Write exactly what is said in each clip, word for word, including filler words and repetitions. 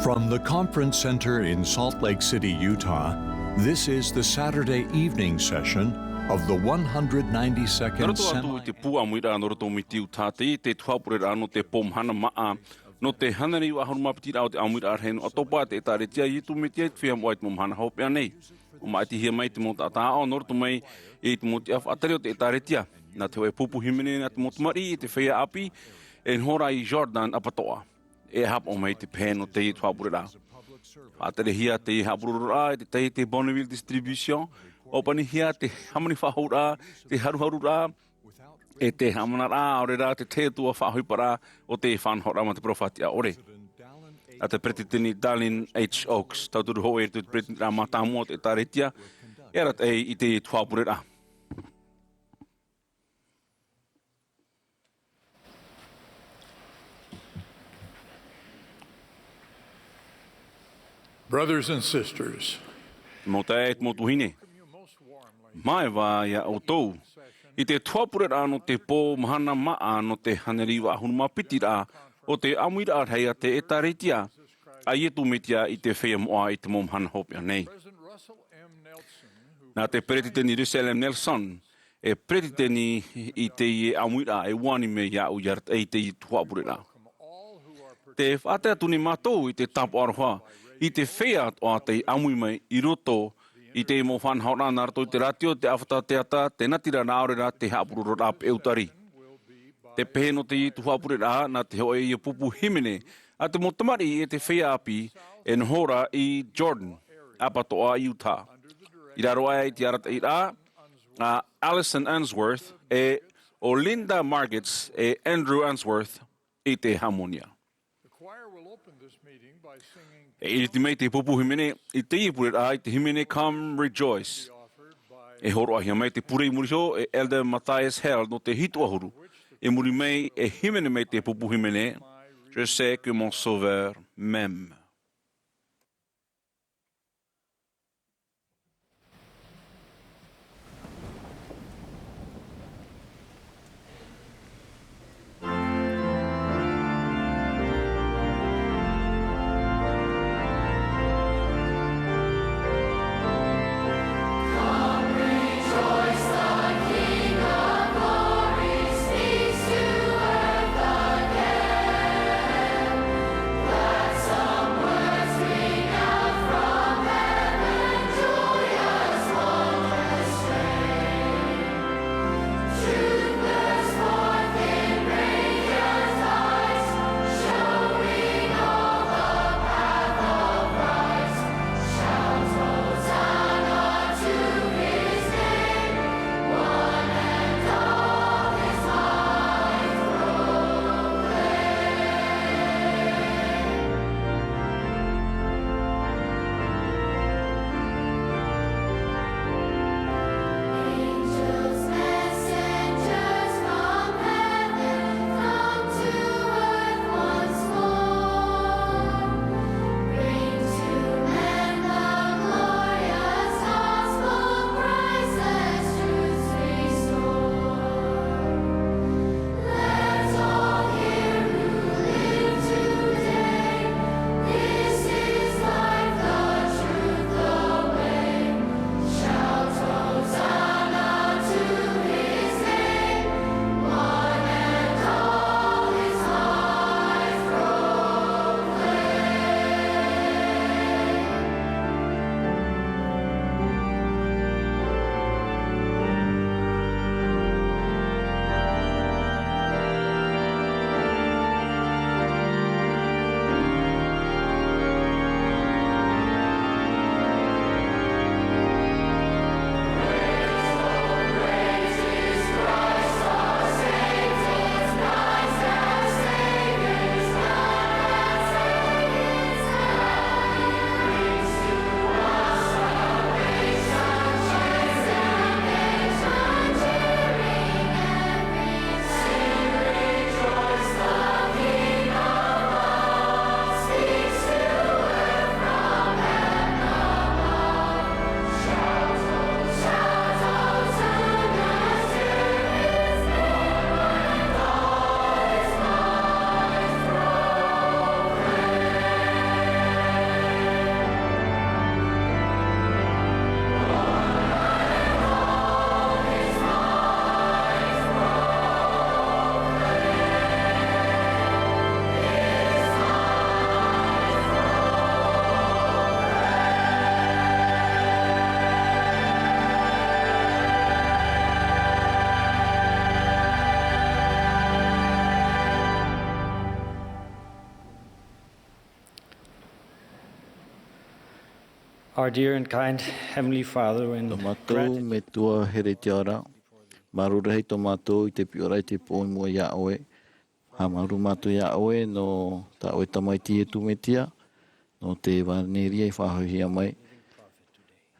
From the Conference Center in Salt Lake City, Utah, this is the Saturday evening session of the one hundred ninety-second Nō roto atu i te pū ʻāmuiraʻa nō roto mai i te Utah, teie te tuhaʻa pureraʻa nō te pō mahana māʻa, nō te hānere iva ʻahuru mā piti raʻa o te ʻāmuiraʻa rahi nō ʻAtopa, te ʻĒtārētia a Iesu Mesia i te Feiā Moʻa i te mau mahana hopeʻa nei. ʻUa māʻiti hia mai te mau taʻata aʻo nō roto mai i te mau tiʻa faʻatere o te ʻĒtārētia. Nā te hōʻē pupu hīmene nā te mau tamariʻi i te feiā ʻāpī, e noho ra i Jordan ʻapatoʻa. E haʻapaʻo mai te pehe nō teie tuhaʻa pureraʻa. Faʻaterehia teie haʻapurororaʻa e te taiete Bonneville Distribution, ʻōpanihia te hāmani faʻahou ra, te haruharu ra, e te haʻamanaraʻa, ʻaore rā te tahi atu ā faʻaʻohiparaʻa o te faʻanahoraʻa mā te peropheta ʻore. Nā te peretiteni Dallin H. Oaks, tauturu hōʻē i roto i te peretiteniraʻa mātāmua o te ʻĒtārētia, e arataʻi i teie tuhaʻa pureraʻa. Brothers and sisters, Te mau taeaʻe, te mau tuahine, māuiui iā ʻoutou i te tuhaʻa pureraʻa nō te pō mahana māʻa nō te hānere iva ʻahuru mā piti raʻa o te ʻāmuiraʻa rahi a te ʻĒtārētia a Iesu Mesia i te Feiā Moʻa i te mau mahana hopeʻa nei. Nā te peretiteni Russell M. Nelson, e peretiteni i teie ʻāmuiraʻa, e ʻua ani mai iāʻu i arataʻi i teie tuhaʻa pureraʻa. Tē faʻatere atu nei mātou i te tāpaʻo aroha i te feiā atoʻa tei ʻāmui mai i roto i te mau faʻanahoraʻa nā roto i te rātio, te ʻāfata teata, te natirara, ʻaore rā te haʻapurororaʻa peʻe utari. Te pehe nō teie tuhaʻa pureraʻa, nā te hōʻē ia pupu hīmene a te mau tamariʻi e te feiā ʻāpī, e noho ra i Jordan ʻapatoʻa i Utah. I raro aʻe i te arataʻiraʻa a Allison Unsworth, e ʻo Linda Margetts, e Andrew Unsworth i te hāmoni. E ʻiriti mai te pupu hīmene i teie pureraʻa i te hīmene Come Rejoice. E hōroʻahia mai te pure i muri iho e Elder Matthias Held nō te hitu ʻahuru. I muri mai e hīmene mai te pupu hīmene Je sais que mon Sauveur m'aime. Our dear and kind Heavenly Father, in Tō mātou gratitude, Metua here i te ao ra, māuruuru rahi tō mātou i te piʻoraʻa i te pō i mua iā ʻoe. Haʻamāuruuru mātou iā ʻoe nō tā ʻoe Tamaiti Iesu Mesia, nō te ʻevaneria i faʻahoʻihia mai,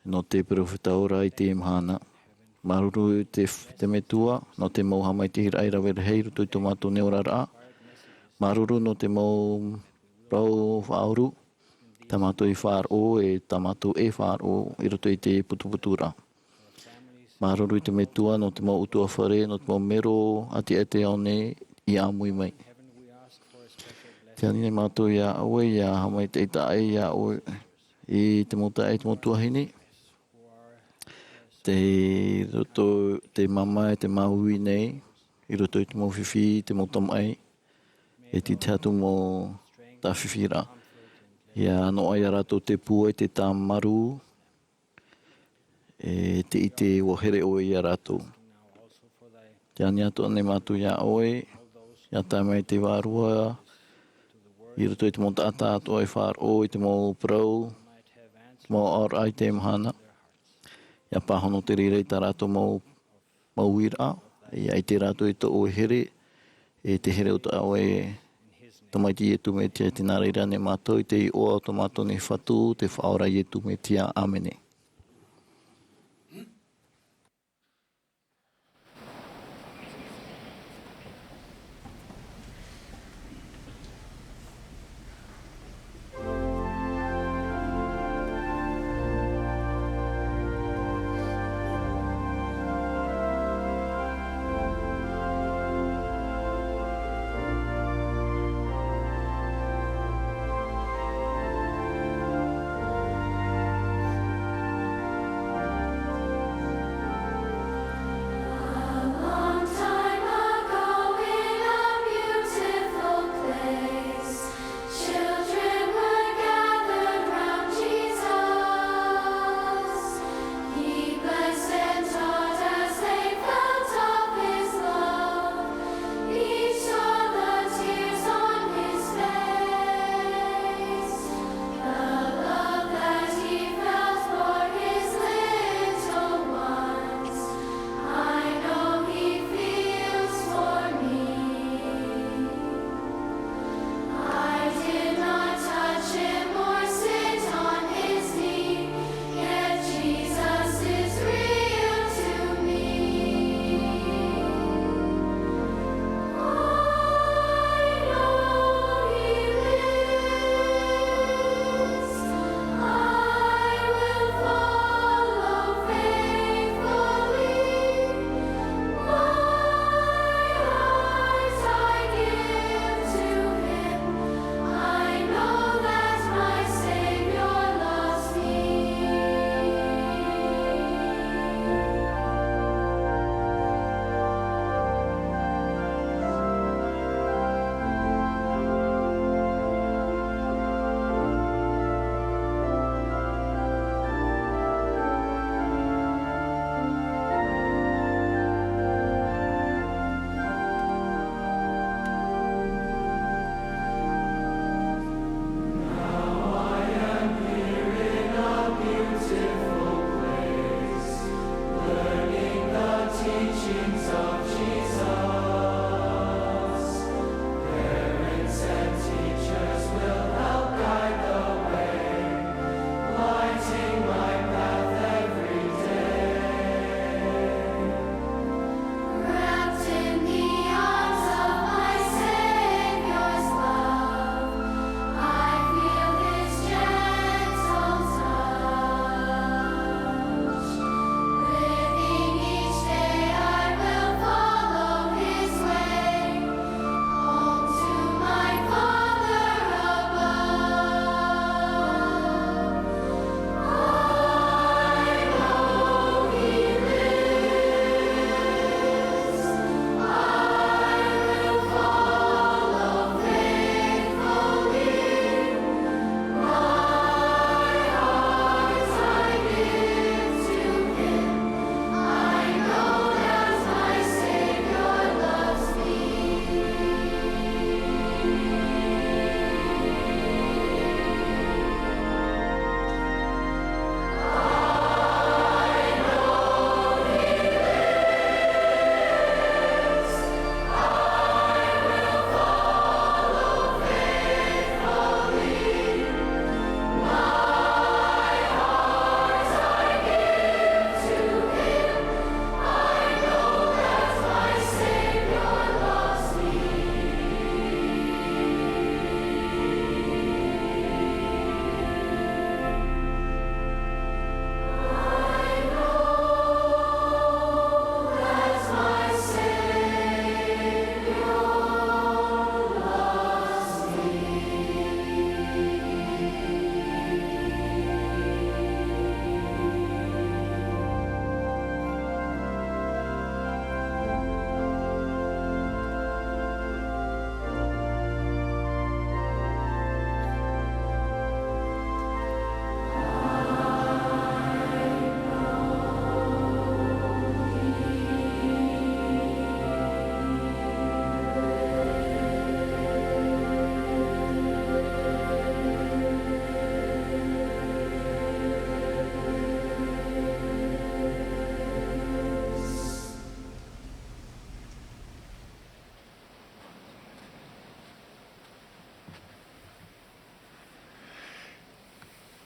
nō te peropheta ora i teie mahana. Māuruuru te, te Metua, nō te mau haʻamaitaʻiraʻa i rave rahi i roto i tō mātou nei oraraʻa. Māuruuru nō te mau parau faʻaʻoru, tā mātou i faʻaroʻo, e tā mātou e faʻaroʻo i roto i te putuputuraʻa. Māuruuru i te Metua nō te mau ʻutuāfare, nō te mau mero ʻātiʻa i te ao nei i ʻāmui mai. Tē ani nei mātou iā ʻoe, ʻia haʻamaitaʻi taʻa ʻē iā ʻoe i te mau taeaʻe, i te mau tuahine. Tei roto te māmā e te māuiui nei, i roto i te mau fifi, te mau tamaʻi, e tītau atu mau tāfifiraʻa. ʻIa noaʻa iā rātou te pūai, te tāmarū, e te ʻite ʻua here ʻoe iā rātou. Tē ani atoʻa nei mātou iā ʻoe, ʻia tae mai te Vārua, i roto i te mau taʻata atoʻa e faʻaroʻo i te mau parau, te mau aʻoraʻa i teie mahana. ʻIa pāhono te reira i tā rātou mau, mau uiraʻa, ʻia ʻite rātou i tō ʻoe here, e te here o tā ʻoe Tamaiti Iesu Mesia, tē nā reira nei mātou i te iʻoa o tō mātou nei Fatu, te Faʻaora Iesu Mesia. ʻĀmene.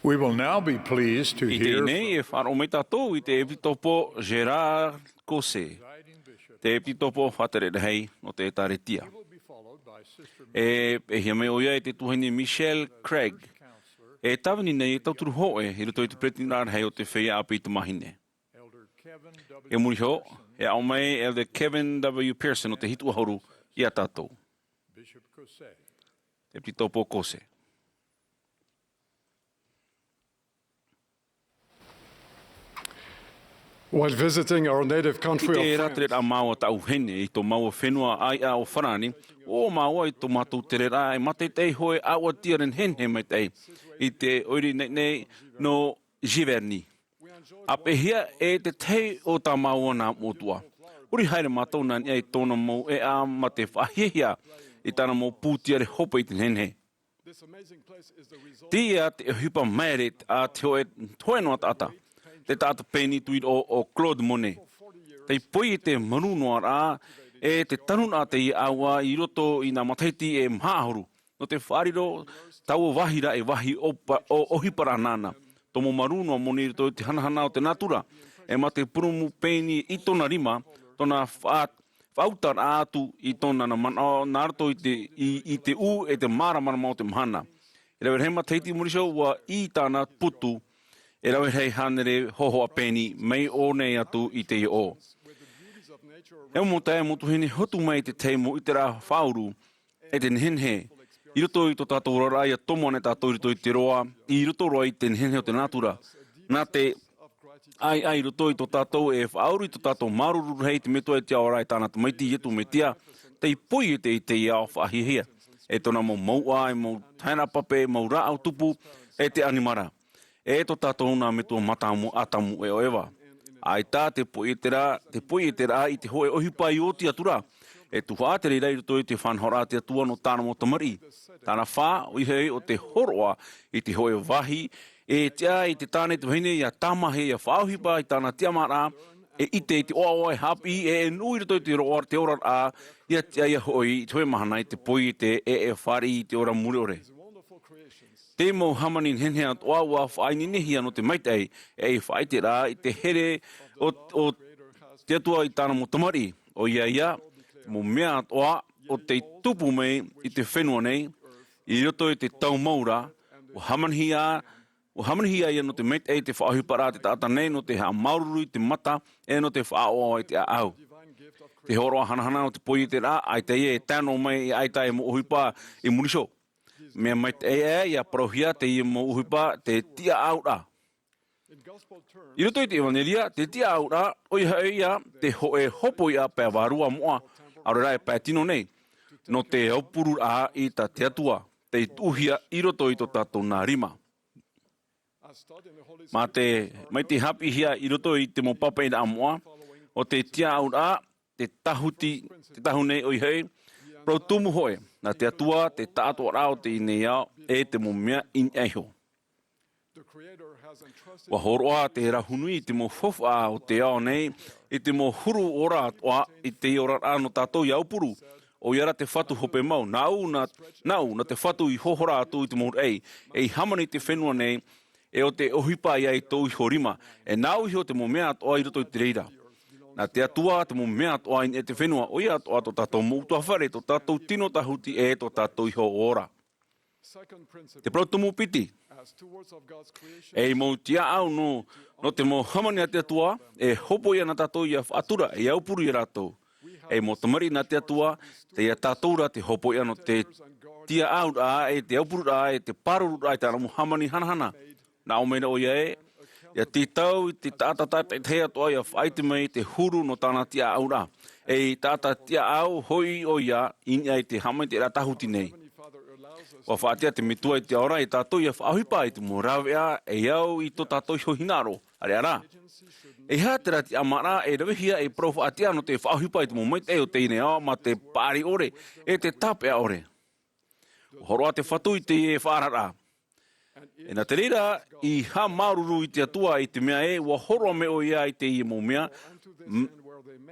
We will now be pleased to I hear teie nei from e faʻaroʻo mai tātou i te ʻEpitopo Gerard Caussé, te ʻEpitopo faʻatere rahi nō te ʻĒtārētia. E pēhia mai ʻoia e te tuahine Michelle Craig, e tāvini nei e tauturu hōʻē i roto i te peretiteni rahi o te feiā ʻāpī tamāhine. E muri iho, e aʻo mai Elder Kevin W. Pearson o te hitu ʻahuru iā tātou. Te ʻEpitopo Caussé. While visiting our native country of France, I rātere rā māua tāʻu vahine i tō māua fenua ʻāiʻa o Farāni, ʻo māua i tō mātou tere rā e mātaʻitaʻi hōʻē ʻāuatia nehenehe maitaʻi i te ʻoire naʻinaʻi nō Giverny. A pēhia e te tahi o tā māua nā moʻotua. Huri haere mātou nā niʻa i tōna mau ʻēʻa mā te faʻahiahia i tāna mau pūtiare hope i te nehenehe. Teie te ʻohipa maere a te hōʻē, hōʻē noa taʻata, te taʻata pēni tuiroʻo o Claude Monet. Tei poiete marū noa rā e te tanuraʻa teie ʻāua i roto i nā matahiti e maha ʻahuru. Nō te faʻariro, taua vāhi rā e vāhi ʻohipa, ʻo, ʻohipa rā nāna. Tomo marū noa Monet i roto i te hanahana o te nātura, e mā te purūmu pēni i tōna rima, tōna faʻa-, faʻautaraʻa atu i tōna manaʻo nā roto i te, i, i te ū e te māramarama o te mahana. E rave rahi matahiti i muri iho ua ʻī tāna putu, e rave rahi hānere hōhoʻa pēni, mai ʻō nei atu i te ʻō. E mau taeaʻe, mau tuahine, hotu mai te tahi mau ʻiteraʻa faʻauru, e te nehenehe. I roto i tō tātou oraraʻa, ʻia tomo ana tātou i roto i te roa, i roto roa i te nehenehe o te nātura. Nā te ʻāiʻa i roto i tō tātou e faʻauru i tō tātou māuruuru rahi i te Metua i te Ao Ra, e tāna Tamaiti Iesu Mesia, tei poiete i teie ao faʻahiahia. E tōna mau mouʻa, e mau taeraʻa pape, e mau rāʻau tupu, e te ʻanimara. E tō tātou nā metua mātāmua Atamu e ʻo Eva. ʻAita te poieteraʻa, te poieteraʻa i te hōʻē ʻohipa i oti atu ra. E tuhaʻa te reira i roto i te faʻanahoraʻa a te Atua nō tāna mau tamariʻi. Tāna fā, ʻoia hoʻi ʻo te hōroʻa i te hōʻē vāhi, e tiʻa ai te tāne te vahine ʻia tāmāhia, ʻia faʻaʻohipa i tāna tiʻamāraʻa, e ʻite i te ʻoaʻoa e haʻapiʻi, e, e nuʻu i roto i te roa, te oraraʻa, ʻia tiʻa ïa hoʻi i te hōʻē mahana i te poiete, e, e fāriʻi i te ora mure ʻore. Te mau hāmani nehenehe atoʻa ʻua faʻaineinehia nō te maitaʻi, e faʻaʻite rā i te here o, o te Atua i tāna mau tamariʻi. ʻOia ïa, te mau mea atoʻa ʻo tei tupu mai i te fenua nei, i roto i te tau mau ra, ʻua hāmanihia, ʻua hāmanihia ïa nō te maitaʻi te faʻaʻohiparaʻa a te taʻata nei nō te haʻamāuruuru i te mata, e nō te faʻaʻoaʻoa i te ʻāʻau. Te hōroʻa hanahana nō te poieteraʻa, ʻaita ïa e tae noa mai, ʻaita e mau ʻohipa i muri iho. Mea maitaʻi ē, ʻia parauhia teie mau ʻohipa, te tiʻaʻauraʻa. I roto i te ʻevanelia, te tiʻaʻauraʻa, ʻoia hoʻi ïa te hōʻē hopoiʻa pae vārua moʻa, ʻaore rā e pae tino nei, nō te aupururaʻa i tā te Atua, tei tuʻuhia i roto i tō tātou nā rima. Mā te, mai te haʻapiʻihia i roto i te mau pāpaʻiraʻa moʻa, ʻo te tiʻaʻauraʻa, te tāhuti, te tāhune ʻoia hoʻi, parau tumu hōʻē, nā te Atua te taʻatoʻaraʻa o teie nei ao, e te mau mea i niʻa iho. ʻUa hōroʻa te Rahu Nui i te mau faufaʻa o te ao nei, i te mau huru ora atoʻa, i te oraraʻa nō tātou ʻia aupuru, ʻoia ra te Fatu hope mau, nāʻu, nā, nāʻu, nā te Fatu i hohora atu i te mau raʻi, e i hāmani i te fenua nei, e ʻo te ʻohipa ïa i tō iho rima, e nāʻu iho te mau mea atoʻa i roto i te reira. Nā te Atua te mau mea atoʻa i niʻa i te fenua, ʻoia atoʻa tō tātou mau ʻutuāfare, tō tātou tino tāhuti e tō tātou iho ora. Te parau tumu piti. E mau tiʻaʻau nō, nō te mau hāmani a te Atua, e hopoiʻa nā tātou ʻia faʻatura, e aupuru ia rātou. E mau tamariʻi nā te Atua, teie tātou ra te hopoiʻa nō te tiʻaʻauraʻa, e te aupururaʻa, e te pārururaʻa, e te mau hāmani hanahana. Nā ʻō mai ra ʻoia ē, ʻia tītau i te taʻata tātaʻitahi atoʻa ʻia faʻaʻite mai te huru nō tāna tiʻaʻauraʻa. E taʻata tiʻaʻau hoʻi ʻoia i niʻa i te haʻamaitaʻiraʻa tāhuti nei. ʻUa faʻatiʻa te Metua i te Ao Ra ia tātou ʻia faʻaʻohipa i te mau rāveʻa e au i tō tātou iho hinaʻaro, ʻāreʻa rā. E aha terā tiʻamāraʻa e ravehia ei parau faʻatiʻa nō te faʻaʻohipa i te mau maitaʻi o teie nei ao mā te paʻari ʻore, e te tāpeʻa ʻore. ʻUa hōroʻa te Fatu i teie faʻaararaʻa. E nā te reira, i haʻamāuruuru i te Atua i te mea ē, ʻua hōroʻa mai ʻoia i teie mau mea, m-,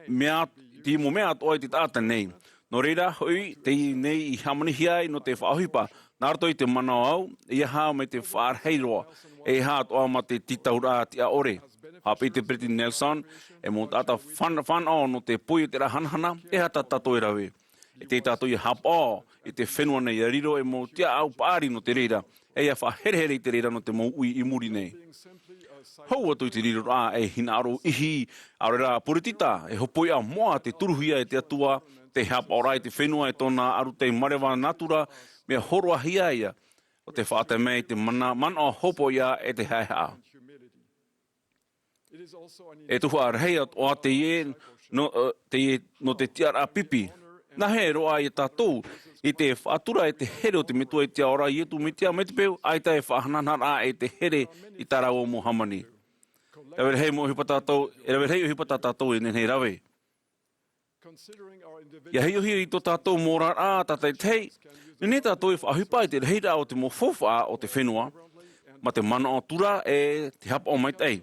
mea, teie mau mea atoʻa i te taʻata nei. Nō reira, hoʻi, teie nei i hāmanihia ai nō te faʻaʻohipa, Nā roto i te manaʻo au, ʻeiaha mai te faʻarahi roa, ʻeiaha atoʻa mā te tītauraʻa tiʻa ʻore. Haʻapiʻi te Peresideni Nelson, e mau taʻata fan-, fānaʻo nō te poieteraʻa hanahana, ʻeiaha tā tātou e rave. E tiʻa tātou ʻia haʻapaʻo i te fenua nei ʻia riro e mau tiʻaʻau paʻari nō te reira, e ʻia faʻaherehere i te reira nō te mau uʻi i muri nei. Hou atu i te riroraʻa e hinaʻaro ihi, ʻaore rā poritita, e hopoiʻa moʻa te turuhia e te Atua, te haʻapaʻoraʻa i te fenua e tōna arataʻi mareva nātura, mea hōroʻahia ia, ʻo te faʻatae mai i te mana-, manaʻo hopoiʻa e te haʻehaʻa. E tuhaʻa rahi atoʻa teie nō, ē, teie nō te tiʻaraʻa pipi. Nāhea e roaʻa ia tātou i te faʻatura e te here o te Metua i te Ao ra Iesu Mesia mai te peu, ʻaita e faʻahanahana e te here i tā rāua mau hāmani. E rave rahi mau ʻohipa tātou, e rave rahi ʻohipa tā tātou e nehenehe e rave. ʻIa hiʻohia i tō tātou mau oraraʻa tātaʻitahi, nehenehe tātou e faʻaʻohipa i te rahiraʻa o te mau faufaʻa o te fenua, mā te manaʻo tura e te haʻapaʻo maitaʻi.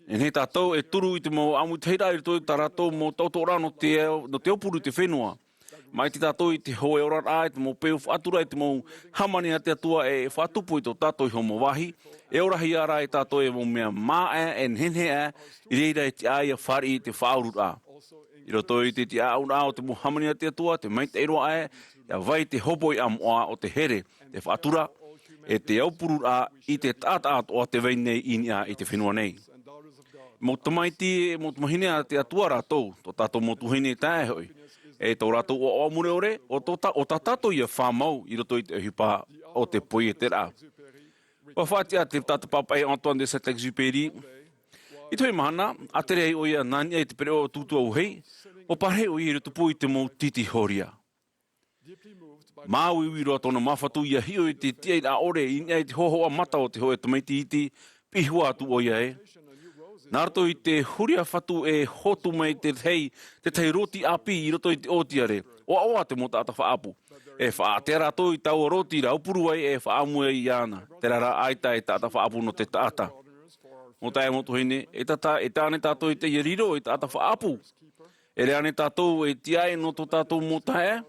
Nehenehe tātou e turu i te mau ʻāmuitahiraʻa i roto i tā rātou mau tautooraʻa nō te, nō te aupuru i te fenua. Maʻiti tātou i te hōʻē oraraʻa, i te mau peu faʻatura, i te mau hāmani a te Atua e faʻatupu i tō tātou iho mau vāhi, e orahia rā e tātou e mau mea māʻa e nehenehe aʻe, i reira e tiʻa ia fāriʻi i te faʻaururaʻa. I roto i te tiʻaʻauraʻa o te mau hāmani a te Atua, te maitaʻi roa aʻe, ʻia vai te hopoiʻa moʻa o te here, te faʻatura, e te aupururaʻa i te taʻata atoʻa tē vai nei i niʻa i te fenua nei. Mau tamaiti, mau tamahine a te Atua rātou, tō tātou mau tuahine taeaʻe hoʻi, e tō rātou ʻoaʻoa mure ʻore, ʻo tō ta-, ʻo tā tātou ia fāmau i roto i te ʻohipa o te poieteraʻa. ʻUa faʻatiʻa te taʻata papaʻi Antoine de Saint-Exupéry. I te hōʻē mahana, ʻa tere ai ʻoia nā niʻa i te pereʻoʻo tūtū auahi, ʻua pārahi ʻoia i roto pū i te mau tītī hōria. Māuiui roa tōna māfatu ʻia hiʻo i te tiʻairaʻa ʻore i niʻa i te hōhoʻa mata o te hōʻē tamaiti iti, piʻi hua atu ʻoia ē. Nā roto i te huri ā fatu e hotu mai te tahi, te tahi rōti ʻāpī i roto i te ʻōtiare, ʻoaʻoa te mau taʻata faʻaʻapu. E faʻaʻātea rātou i taua rōti ra aupuru ai e faʻaʻamu ai iāna, terā rā ʻaita e taʻata faʻaʻapu nō te taʻata. Mau taeaʻe, mau tuahine, e tata, e taʻa nei tātou i teie riro ei taʻata faʻaʻapu. E ʻere ānei tātou e tiʻa aʻe nō tō tātou mau taeaʻe?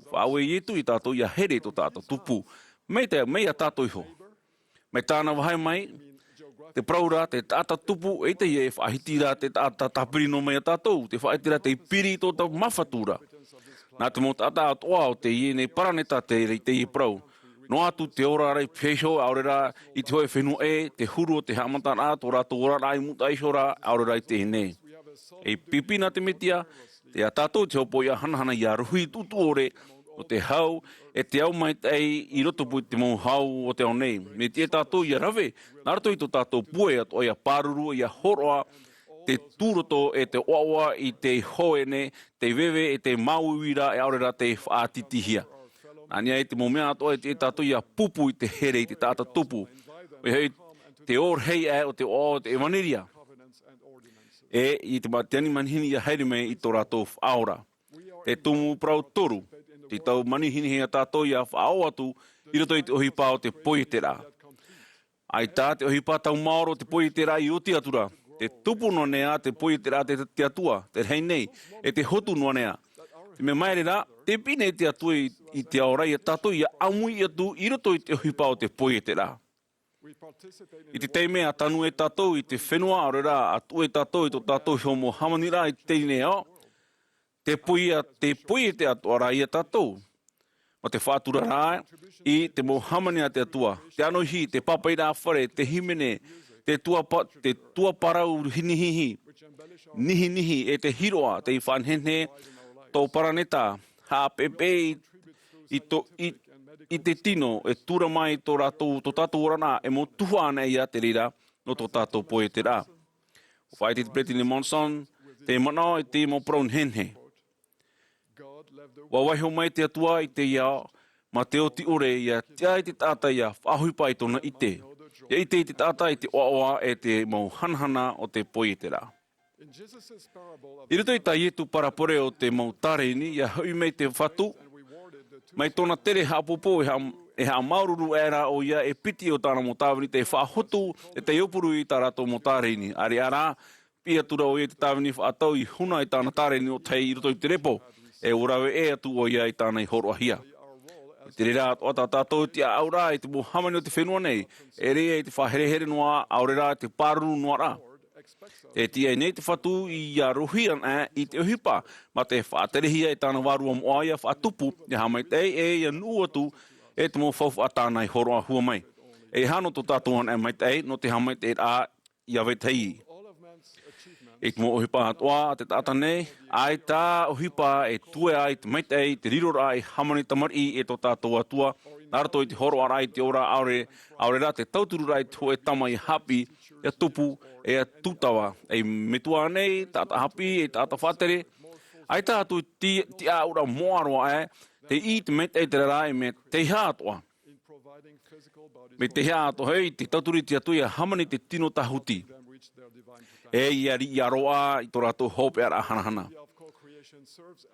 Faʻaue Iesu ia tātou ʻia here i tō tātou tupu. Mai te, mai iā tātou iho. Mai tāna vāhi mai, te parau ra, te taʻata tupu, eʻita ïa e faʻahiti ra te taʻata tāpiri noa mai iā tātou, te faʻaʻite ra tei piri i tō tātou māfatu ra. Nā te mau taʻata atoʻa o teie nei paraneta tei, teie parau. Noa atu te ora ra i pīhaʻi iho, ʻaore rā i te hōʻē fenua ʻē, te huru o te haʻamataraʻa, tō rātou oraraʻa i mūtaʻa iho ra, ʻaore rā i teie nei. E pipi nā te Mesia, tei iā tātou te hopoiʻa hanahana ʻia rohi tuʻutuʻu ʻore, nō te hau, e te ao maitaʻi i roto pū i te mau hau o te ao nei. Mea tiʻa tātou ʻia rave, nā roto i tō tātou pūai atoʻa ʻia pāruru, ʻia hōroʻa, te tūroto e te ʻoaʻoa i te hōʻē nei, te veve e te māuiui ra, e ʻaore rā te faʻatītīhia. Nā niʻa i te mau mea atoʻa e tiʻa tātou ʻia pūpū i te here i te taʻata tupu. ʻOia hoʻi, te ō rahi aʻe o te ʻoaʻoa o te ʻevanelia. E i te ma-, te ani manihini ʻia haere mai i tō rātou faʻaora. Te tumu parau toru, tei tau manihini iā tātou ʻia faʻaō atu i roto i te ʻohipa o te poieteraʻa. ʻAita te ʻohipa tau maoro o te poieteraʻa i oti atu ra, tē tupu noa nei ā te poieteraʻa a te, te Atua, te rahi nei, e tē hotu noa nei ā. Te mea maere rā, tē piʻi nei te Atua i, i te ao ra iā tātou ʻia ʻāmui atu i roto i te ʻohipa o te poieteraʻa. I te taime ʻa tanu e tātou i te fenua, ʻaore rā, ʻa tuʻu e tātou i tō tātou iho mau hāmaniraʻa i teie nei ao, tē poieteraʻa, tē poieteraʻa atoʻa ra iā tātou. Mā te faʻatura ra i te mau hāmani a te Atua, te ʻānoihi, te pāpaʻiraʻa fare, te hīmene, te tuapa-, te tuaparau nihihi, nihinihi, e te hiroʻa, tei faʻanehenehe tō paraneta, haʻapeʻepeʻe i, i tō, i, i te tino, e tura mai tō rātou, tō tātou oraraʻa, e mau tuhaʻa anaʻe ïa te reira, nō tō tātou poieteraʻa. ʻUa faʻaʻite te Peresideni Monson, te manaʻo i te mau parau nehenehe. ʻUa vaiiho mai te Atua i teie ao, mā te oti ʻore ʻia tiʻa i te taʻata ʻia faʻaʻohipa i tōna ʻite. ʻIa ʻite i te taʻata i te ʻoaʻoa e te mau hanahana o te poieteraʻa. I roto i tā Iesu parabole o te mau tāreni, ʻia hoʻi mai te fatu, mai tōna tere haʻapōpō e haʻa-, e haʻamāuruuru aʻera ʻoia e piti o tāna mau tāvini tei faʻahotu, e tei aupuru i tā rātou mau tāreni. ʻAreʻa rā, piʻi atu ra ʻoia i te tāvini faʻatau i huna i tāna tāreni o tahi i roto i te repo, e ʻua rave ʻē atu ʻoia i tāna i hōroʻahia. I te reira atoʻa tā tātou i te ʻāʻau rā i te mau hāmani o te fenua nei, e ʻere i te faʻaherehere noa, ʻaore rā te pāruru noa rā. E tiʻa nei te Fatu ia rohi ana i te ʻohipa, mā te faʻaterehia e tāna vārua moʻa ia faʻatupu, ia haʻamaitaʻi e ia nuʻu atu, e te mau faufaʻa tāna i hōroʻahua mai. E ʻeiaha nō tō tātou anaʻe maitaʻi, nō te haʻamaitaʻiraʻa ia vetahi. I te mau ʻohipa atoʻa a te taʻata nei, ʻaita ʻohipa e tuea ai te maitaʻi, te riroraʻa e hāmani tamariʻi e tō tātou Atua, nā roto i te hōroʻaraʻa i te ora ʻaore, ʻaore rā te tautururaʻa i te hōʻē tama ia haʻapiʻi, ia tupu, e ia tūtava. E metua nei, taʻata haʻapiʻi, e taʻata faʻatere, ʻaita atu i te, te ʻāʻauraʻa moʻa roa ē, tei ʻī te maitaʻi i terā rā, e mea teiaha atoʻa. Mea teiaha atoʻa hoʻi te tauturu i te Atua ia hāmani te tino tāhuti. E ia riʻi ia roaʻa i tō rātou hopeʻaraʻa hanahana.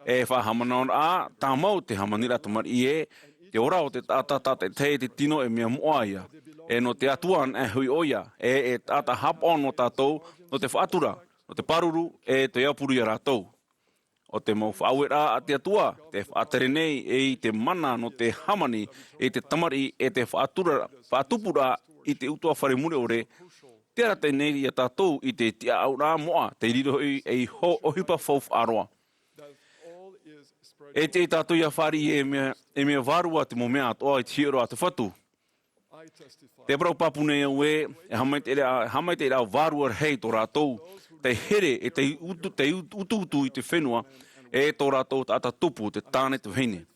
E faʻahaʻamanaʻoraʻa tāmau te hāmaniraʻa tamariʻi ē, te ora o te taʻata tātaʻitahi e te tino e mea moʻa ia. E nō te Atua anaʻe hoʻi ʻoia, e, e taʻata haʻapaʻo nō tātou, nō te faʻatura, nō te pāruru, e te aupuru ia rātou. ʻO te mau faʻaueraʻa a te Atua, tē faʻatere nei e i te mana nō te hāmani, i te tamariʻi, e te faʻatura, faʻatupuraʻa i te ʻutuāfare mure ʻore, tē arataʻi nei ia tātou i te tiʻaʻauraʻa moʻa, tei riro hoʻi ei ho-, ʻohipa faufaʻa roa. E tiʻa tātou ia fāriʻi e mea, e mea vārua te mau mea atoʻa i te hiʻoraʻa a te Fatu. Tē parau pāpū nei au ē, e haʻamaitaʻiraʻa, haʻamaitaʻiraʻa vārua rahi tō rātou, tei here, e tei utu, tei ut-, utuutu i te fenua, e tō rātou taʻata tupu, te tāne, te vahine.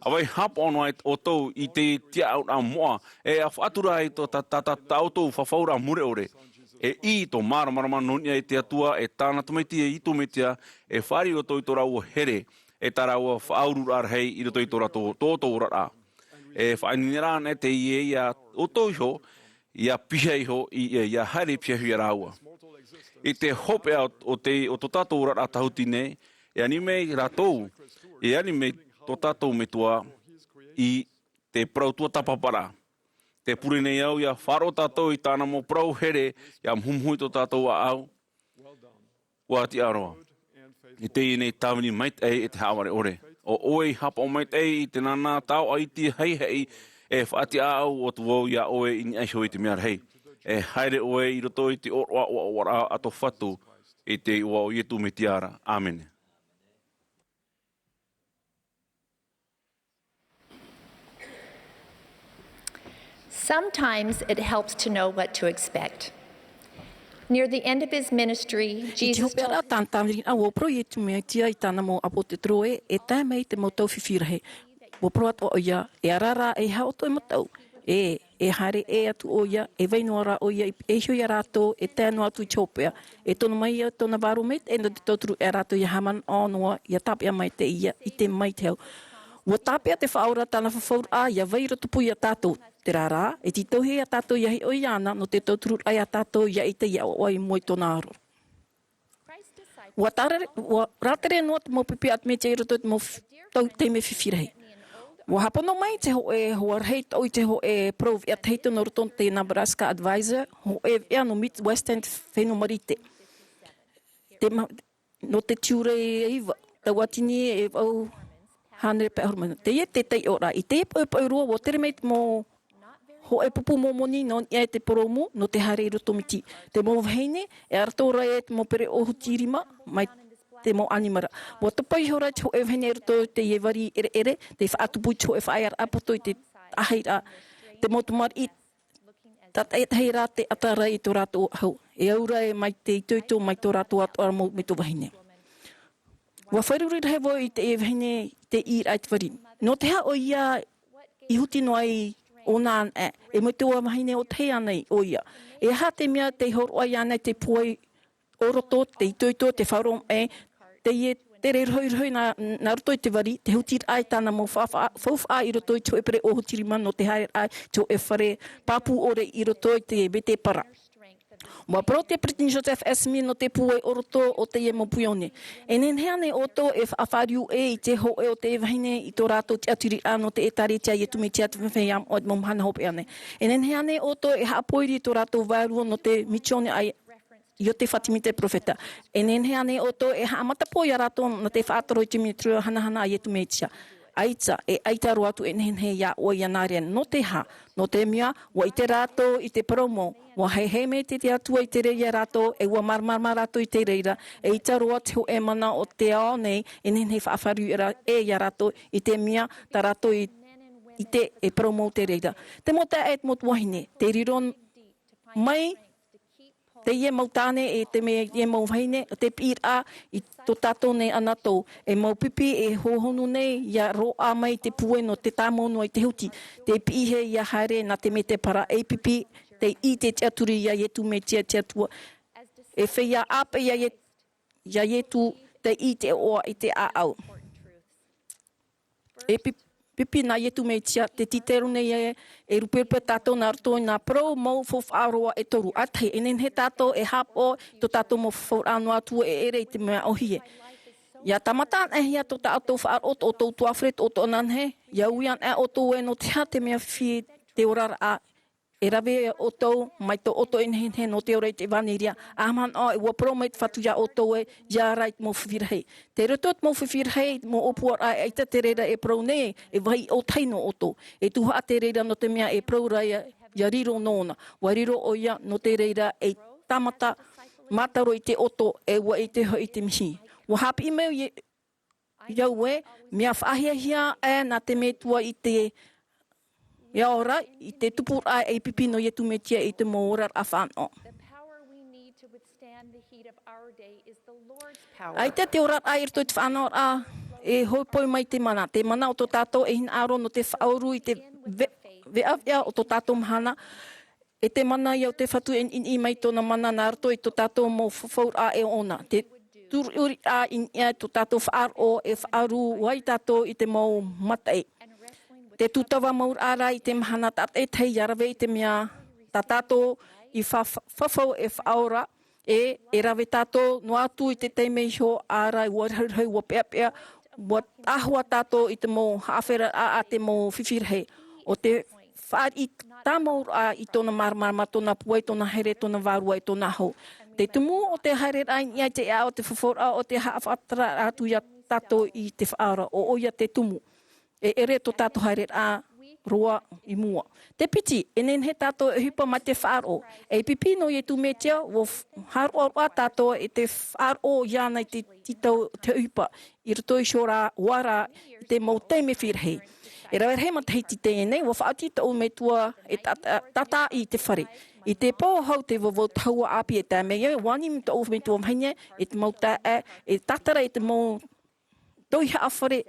ʻA vai haʻapaʻo noa ʻoutou i te tiʻaʻauraʻa moʻa, e ʻa faʻatura ai tō tā, tā, tā, tā ʻoutou fafauraʻa mure ʻore. E ʻī tō māramarama nō niʻa i te Atua, e tāna Tamaiti, e Iesu Mesia, e fāriʻi ʻoutou i tō rāua here, e tā rāua faʻaururaʻa rahi i roto i tō rātou, tō, tō oraraʻa. E faʻaineineraʻa anaʻe teie ia ʻoutou iho, ia piha iho, i, ia, ia haere piha iho ia rāua. I te hopeʻa o, o te, o tō tātou oraraʻa tāhuti nei, e ani mai rātou, e ani mai tō tātou Metua i te parau tuatāpaparaʻa. Tē pure nei au ia faʻaroʻo tātou i tāna mau parau here, ia muhumuhu i tō tātou ʻāʻau. ʻUa tiʻa roa. I teie nei tāvini maitaʻi e te haʻavare ʻore. ʻO ʻoe i haʻapaʻo maitaʻi i te nānā taoʻa iti haʻihaʻi, e faʻatiʻa au atu vau ia ʻoe i niʻa iho i te mea rahi. E haere ʻoe i roto i te ʻōroʻa ʻoaʻoaraʻa a tō Fatu, i te iʻoa o Iesu Mesia ra. ʻĀmene. Sometimes it helps to know what to expect. Near the end of his ministry, I te Jesus hopeʻaraʻa told tāna tāvini, ʻua parau Iesu Mesia i tāna mau ʻāpōsetolo ē, e tae mai te mau tau fifi rahi. ʻUa parau atoʻa ʻoia, e ara rā, e aha ʻoutou e mataʻu? E, e haere ʻē atu ʻoia, e vai noa rā ʻoia, e iho ia rātou, e tae noa atu i te hopeʻa. E tono mai ia tōna vārua maitaʻi nō te tauturu ia rātou ia haʻamanaʻo noa, ia tāpeʻa maitaʻi ia ʻite mai te hau. ʻUa tāpeʻa te Faʻaora tāna fafauraʻa, ia vai i rotopū ia tātou. Terā rā, e tītauhia ia tātou ia hiʻo iāna, nō te tautururaʻa ia tātou, ia ʻite, ia ʻoaʻoa i mua i tōna aro. ʻUa tāre-, ʻua rātere noa te mau pipi a te Mesia i roto i te mau f-, tau taime fifi rahi. ʻUa hāpono mai te hōʻē hoa rahi tō, i te hōʻē parau veʻa tahito nō roto i te Nebraska Advisor, hōʻē veʻa nō Midwestern, te fenua Marite. Te ma-, nō te tiurai e iva, tauatini e vaʻu hānere pae ʻahuru mā ono. Teie te taiʻoraʻa, i teie poʻipoʻi roa, ʻua tere mai te mau hōʻē pupu Mōmoni nō niʻa i te purōmu, nō te haere i roto miti. Te mau vahine, e ara atoʻa ra e te mau pereʻoʻo huti rima, mai te mau ʻanimara. ʻUa topa ihora te hōʻē vahine i roto i teie vari ʻereʻere, tei faʻatupu i te hōʻē faʻaearaʻa poto i te ʻāhairaʻa. Te mau tamariʻi, tātaʻitahi rā tē ʻata ra i tō rātou ʻahu. E au ra e mai te itoito mai tō rātou atoʻa mau metua vahine. ʻUa fārerei rahi vau i te vahine i te ʻīraʻa i te vari. Nō te aha ʻoia i huti noa ai ʻōna anaʻe, e metua vahine ʻōtahi ānei ʻoia? E aha te mea tei hōroʻa iāna i te pūai o roto, te itoito, te faʻaroʻo mai, teie tere rohirohi nā, nā roto i te vari, te hutiraʻa i tāna mau fa-, fa-, faufaʻa i roto i te hōʻē pereʻoʻo huti rima nō te haereraʻa i te hōʻē fare pāpū ʻore i roto i te vete para. ʻUa parau te Peresideni Joseph F. Smith nō te pūai o roto o teie mau pūai one. E nehenehe ānei ʻoutou e faʻafāriu ʻē i te hōʻē o te vahine i tō rātou tiʻaturiraʻa nō te ʻĒtārētia a Iesu Mesia te Feiā Moʻa i te mau mahana hopeʻa nei? E nehenehe ānei ʻoutou e haʻapōiri i tō rātou vārua nō te misiōni a Iosepha Smith te perofeta? E nehenehe ānei ʻoutou e haʻamatapō ia rātou nā te faʻatoro i te minitio hanahana a Iesu Mesia? ʻaita, e ʻaita roa atu e nehenehe iā ʻoe ia nā reira. Nō te aha? Nō te mea, ʻua ʻite rātou i te parau mau. ʻUa haʻehaʻa mai te Atua i te reira iā rātou, e ʻua māramarama rātou i te reira. ʻAita roa te hōʻē mana o te ao nei, e nehenehe e faʻaruʻe ra-, e iā rātou, i te mea, tā rātou i, i te, e parau mau te reira. Te mau taeaʻe, te mau tuahine, tē riro mai, teie mau tāne e te mea, e mau vahine, te piʻiraʻa i tō tātou nei anotau, e mau pipi e hohonu nei, ʻia roaʻa mai te pūai nō te tāmau noa i te huti, te piʻihia ʻia haere nā te mētēpara, e pipi, tei ʻite tiʻaturi iā Iesu Mesia te Atua. E feiā ʻāpeʻe iā Ie-, iā Iesu, tei ʻite ʻoaʻoa i te ʻāʻau. E pi-, pipi nā Iesu Mesia, te tītero nei e, e ruperupe tātou nā roto i nā parau mau faufaʻa roa e toru. ʻA tahi, e nehenehe tātou e haʻapaʻo i tō tātou mau fafauraʻa noa atu e ʻere i te mea ʻōhie. ʻIa tāmata anaʻe hia tō tātou faʻaroʻo, tō ʻoutou tuafare, tō ʻoutou ananahi, ʻia ui anaʻe ʻoutou ē nō te aha te mea fifi te oraraʻa, e rave ʻoutou mai tō ʻoutou e nehenehe nō te ora i te ʻevanelia, ʻa manaʻo ē ʻua parau mai te Fatu iā ʻoutou ē, ʻia ora i te mau fifi rahi. Tei roto te mau fifi rahi, mau ʻōpuaraʻa, ʻaita te reira e parau nei, e vāhi ʻōtahi nō ʻoutou. E tuhaʻa te reira nō te mea e parau ra ʻia, ʻia riro nōna. ʻUa riro ʻoia nō te reira ei tāmata mātaro i te ʻoto, e ʻua ʻite hoʻi te mihi. ʻUa haʻapiʻi mai ʻoia, ʻia au ē, mea faʻahiahia aʻe nā te Metua i te, ʻia ora, i te tupuraʻa ei pipi nō Iesu Mesia i te mau oraraʻa fānaʻo. The power we need to withstand the heat of our day is the Lord's power. ʻAita te oraraʻa i roto i te fānaʻoraʻa, e hōpoi mai te mana. Te mana o tō tātou e hinaʻaro nō te faʻauru i te ve-, veʻaveʻa o tō tātou mahana. E te mana ia o te Fatu e niʻiniʻi mai tōna mana nā roto i tō tātou mau fafauraʻa e ʻōna. Te tūruʻi ʻāpī i niʻa i tō tātou faʻaroʻo e faʻaruʻe ai tātou i te mau mataʻi. Te tūtava mau rā i te mahana tātaʻitahi ʻia rave i te mea tā tātou i fa-, fa-, fafau e faʻaora, e, e rave tātou noa atu i te taime iho, ʻaore rā ʻua rahirahi, ʻua peʻapeʻa, ʻua ʻāhua tātou i te mau haʻaferaraʻa a te mau fifi rahi. ʻO te fāriʻi tāmau rā i tōna māramarama, tōna pūai, tōna here, tōna vārua, e tōna hau. Te tumu o te haereraʻa i niʻa i te ʻāʻau, te fafauraʻa, ʻo te haʻafaʻaara atu iā tātou i te faʻaora, ʻo ʻoia te tumu. E ʻere tō tātou haereraʻa roa i mua. Te piti, e nehenehe tātou e ʻohipa mai te faʻaroʻo. Ei pipi nō Iesu Mesia, ʻua f-, haʻaroʻaroʻa tātou i te faʻaroʻo iāna i te tītau o te ʻohipa. I roto iho rā, ʻoia rā, i te mau taime fifi rahi. E rave rahi matahiti teie nei, ʻua faʻaoti tōʻu Metua e ta-, ta-, tātaʻi i te fare. I te pō hau te vauvau tahua ʻāpī e tae mai ai, ʻua ani mai tōʻu Metua vahine, e te mau taeaʻe, e tātara i te mau tauihaʻa fare,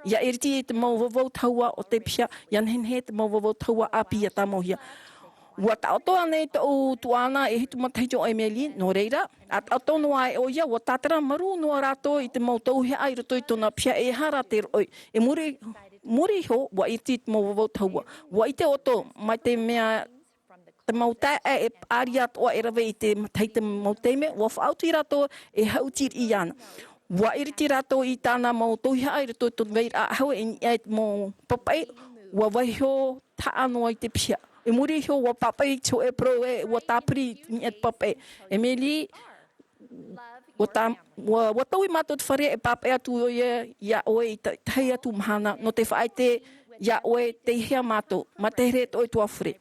ʻia iriti i te mau vauvau tahua o te piha, ʻia nehenehe te mau vauvau tahua ʻāpī ʻia tāmauhia. ʻUa taʻoto ānei tōʻu tuaʻana e hitu matahiti ʻo Emily, nō reira, ʻa taʻoto noa ai ʻoia, ʻua tātara marū noa rātou i te mau tauihaʻa i roto i tōna piha, e aha rā te roʻi. I muri, muri iho, ʻua iriti i te mau vauvau tahua. ʻUa ʻite ʻoutou, mai te mea te mau taeaʻe e paʻari atoʻa e rave i te matahiti, te mau taime, ʻua faʻaoti rātou e haʻuti riʻi iāna. ʻUa iriti rātou i tāna mau tauihaʻa i roto i te vairaʻa ʻahu i niʻa i te mau papaʻi, ʻua vaiiho tahaʻa noa i te piha. I muri iho, ʻua pāpaʻi i te hōʻē parau ē, ʻua tāpiri i niʻa i te papaʻi. Emily, ʻua tā-, ʻua, ʻua taui mātou i te fare e pāpaʻi atu ʻoia iā ʻoe i te tahi atu mahana, nō te faʻaʻite iā ʻoe tei hea mātou, mā te here tō ʻoe tuafare.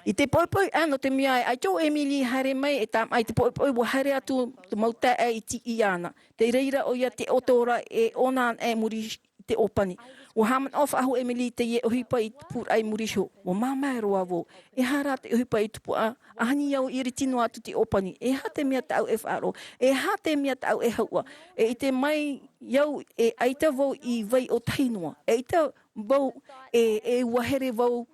I te poʻipoʻi, ā, nō te mea ē, ʻaita ʻo Emily i haere mai, e tāmau i te poʻipoʻi, ʻua haere atu te mau taeaʻe i tīaʻi iāna. Tei reira ʻoia te ʻoto ra e ʻōna anaʻe i muri i te ʻōpani. ʻUa haʻamanaʻo faʻahou Emily i teie ʻohipa i tupuraʻa i muri iho. ʻUa māuiui roa vau. E aha rā te ʻohipa i tupu, ā, ʻaita au i iriti noa atu i te ʻōpani. E aha te mea tāʻu e faʻaroʻo? E aha te mea tāʻu e hauʻa? E ʻite mai au ē ʻaita vau i vai ʻōtahi noa. ʻAita vau e, e ʻua here vau,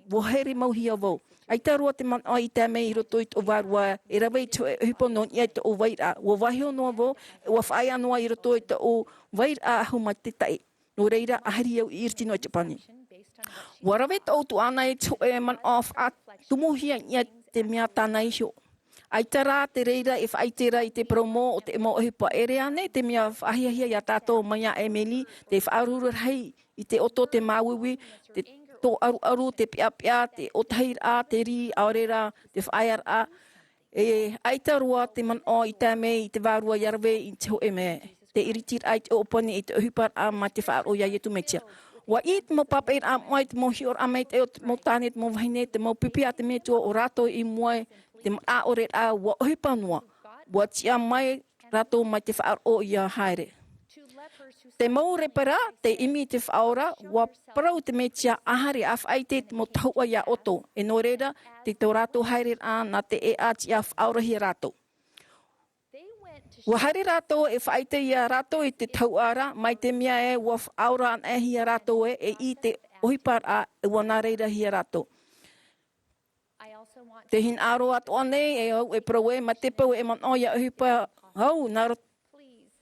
ʻua here mauhia vau. ʻAita roa te manaʻo i tae mai i roto i tōʻu vārua, e rave i te hōʻē ʻohipa nō niʻa i tōʻu vairaʻa. ʻUa vaiiho noa vau, ʻua faʻaea noa i roto i tōʻu vairaʻa ʻahu mā te taʻi. Nō reira, ʻaita au i iriti noa i te ʻōpani. ʻUa rave tōʻu tuaʻana i te hōʻē manaʻo faʻatumuhia i niʻa i te mea tāna iho. ʻAita rā te reira e faʻaʻite ra i te parau mau o te mau ʻohipa. E ʻere ānei te mea faʻahiahia iā tātou mai iā Emily, te faʻaruruhia rahi i te ʻoto, te māuiui, te tōʻaruʻaru, te peʻapeʻa, te ʻōtahiraʻa, te rī, ʻaore rā, te faʻaearaʻa. E ʻaita roa te manaʻo i tae mai i te vārua ʻia rave i te hōʻē mea, te iritiraʻa i te ʻōpani, i te ʻohiparaʻa mā te faʻaroʻo iā Iesu Mesia. ʻUa ʻī te mau pāpaʻiraʻa moʻa i te mau hiʻoraʻa maitaʻi o te mau tāne, te mau vahine, te mau pipi a te Metua, ʻo rātou i mua i te maraʻa ʻore rā, ʻua ʻohipa noa, ʻua tiʻa mai rātou mai te faʻaroʻo ʻia haere. Te mau lepara, tē ʻimi i te Faʻaora, ʻua parau te Mesia, ʻa haere ʻa faʻaʻite i te mau tahuʻa ia ʻoutou, e nō reira, tei tō rātou haereraʻa, nā te ʻēʻa tiʻa faʻaorahia rātou. ʻUa haere rātou e faʻaʻite ia rātou i te tahuʻa ra, mai te mea ē ʻua faʻaora anaʻe-hia rātou ē, e i te ʻohiparaʻa, e ʻua nā reira-hia rātou. Te hinaʻaro atoʻa nei, e au, e parau ē, mai te peu e manaʻo ʻia ʻohipa au, nā roto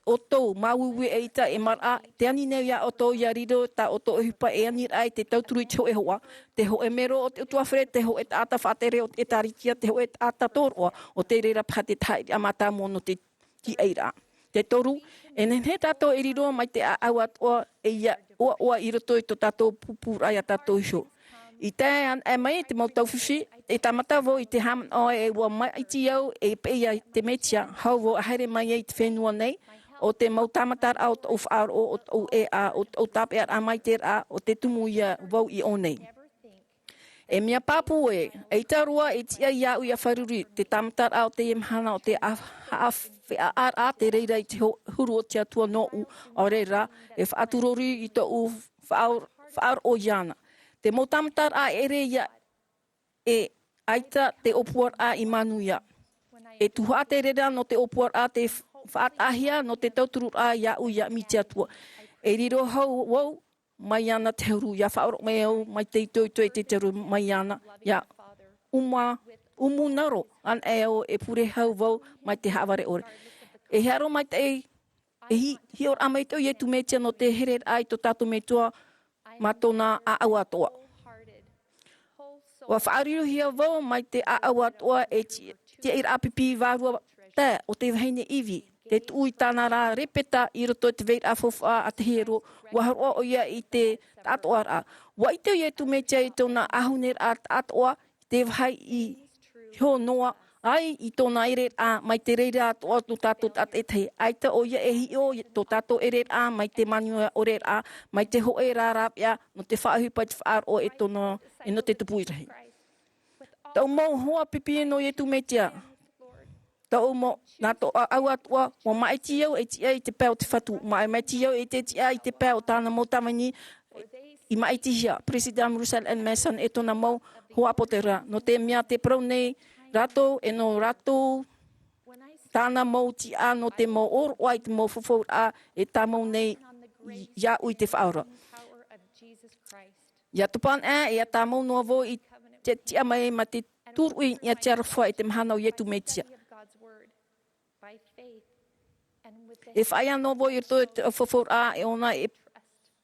ʻoutou māuiui ʻaita e maraʻa, tē ani nei ia ʻoutou ʻia riro tā ʻoutou ʻohipa e aniraʻa i te tauturu i te hōʻē hoa, te hōʻē mero o te ʻutuāfare, te hōʻē taʻata faʻatere o te ʻĒtārētia, te hōʻē taʻata tōroʻa, ʻo te reira paha te tahaʻiraʻa mātāmua nō te tiaʻiraʻa. Te toru, e nehenehe tātou e riro mai te ʻāʻau atoʻa, e ʻia ʻoaʻoa i roto i tō tātou pūpūraʻa ia tātou iho. I tae anaʻe mai te mau tau fifi, e tāmata vau i te haʻamanaʻo ē ʻua maʻiti au e peʻe ia te Mesia, hau vau ʻa haere mai ai i te fenua nei, ʻo te mau tāmataraʻa o tōʻu faʻaroʻo, ʻo tōʻu ʻēʻa, ʻo tōʻu tāpeʻaraʻa maitaʻi ra, ʻo te tumu ia vau i ʻō nei. E mea pāpū ē, ʻeita roa e tiʻa iāʻu ʻia fārerei, te tāmataraʻa o teie mahana ʻo te a-, haʻafeʻaʻaraʻa te reira i te ho-, huru o te Atua nōʻu, ʻaore rā, e faʻaturori i tōʻu faʻaor-, faʻaroʻo iāna. Te mau tāmataraʻa ʻere ia e ʻaita te ʻōpuaraʻa i manuia. E tuhaʻa te reira nō te ʻōpuaraʻa te f-, faʻataʻahia nō te tautururaʻa iāʻu ʻia ʻimi i te Atua. E riro hau vau mai iāna te huru, ʻia faʻaroʻo mai au mai te itoito i te taru mai iāna, ʻia ʻuma, ʻumu naro anaʻe au e pure hau vau mai te haʻavare ʻore. E hinaʻaro maitaʻi, e hi-, hiʻoraʻa maitaʻi ʻo Iesu Mesia nō te hereraʻa i tō tātou Metua mā tōna ʻāʻau atoʻa. ʻUa faʻarirohia vau mai te ʻāʻau atoʻa e ti-, tiaʻiraʻa pipi vārua tae o te vahine Ivi, te tuʻu i tāna rā lepeta i roto i te vairaʻa faufaʻa a te hiero, ʻua hōroʻa ʻoia i te taʻatoʻaraʻa. ʻUa ʻite ʻo Iesu Mesia i tōna ʻāhuneraʻa taʻatoʻa, i te vāhi i iho noa ai i tōna ʻereraʻa mai te reira atoʻa o tō tātou taʻata e tahi. ʻAita ʻoia e hiʻo i tō tātou ʻereraʻa mai te manuia ʻore ra, mai te hōʻē rā rāveʻa, nō te faʻaʻohipa i te faʻaroʻo e tōna, e nō te tupu rahi. Tāʻu mau hoa pipi nō Iesu Mesia. Tāʻu mau, nā tō ʻāʻau atoʻa, ʻua maʻiti au e tiʻa i te pae o te Fatu, ʻua maʻiti au e te tiʻa i te pae o tāna mau tāvini i maʻitihia, Peresideni Russell M. Nelson e tōna mau hoa ʻāpōsetolo. Nō te mea tē parau nei rātou, e nō rātou tāna mau tiʻa nō te mau ʻōroʻa i te mau fafauraʻa e tāmau nei iāʻu i te Faʻaora. ʻIa topa anaʻe, ʻia tāmau noa vau i te tiʻa mai, mā te tūruʻi i niʻa i te aroha i te mahana o Iesu Mesia. E faʻaea noa vau i roto i te fafauraʻa e ʻōna, e,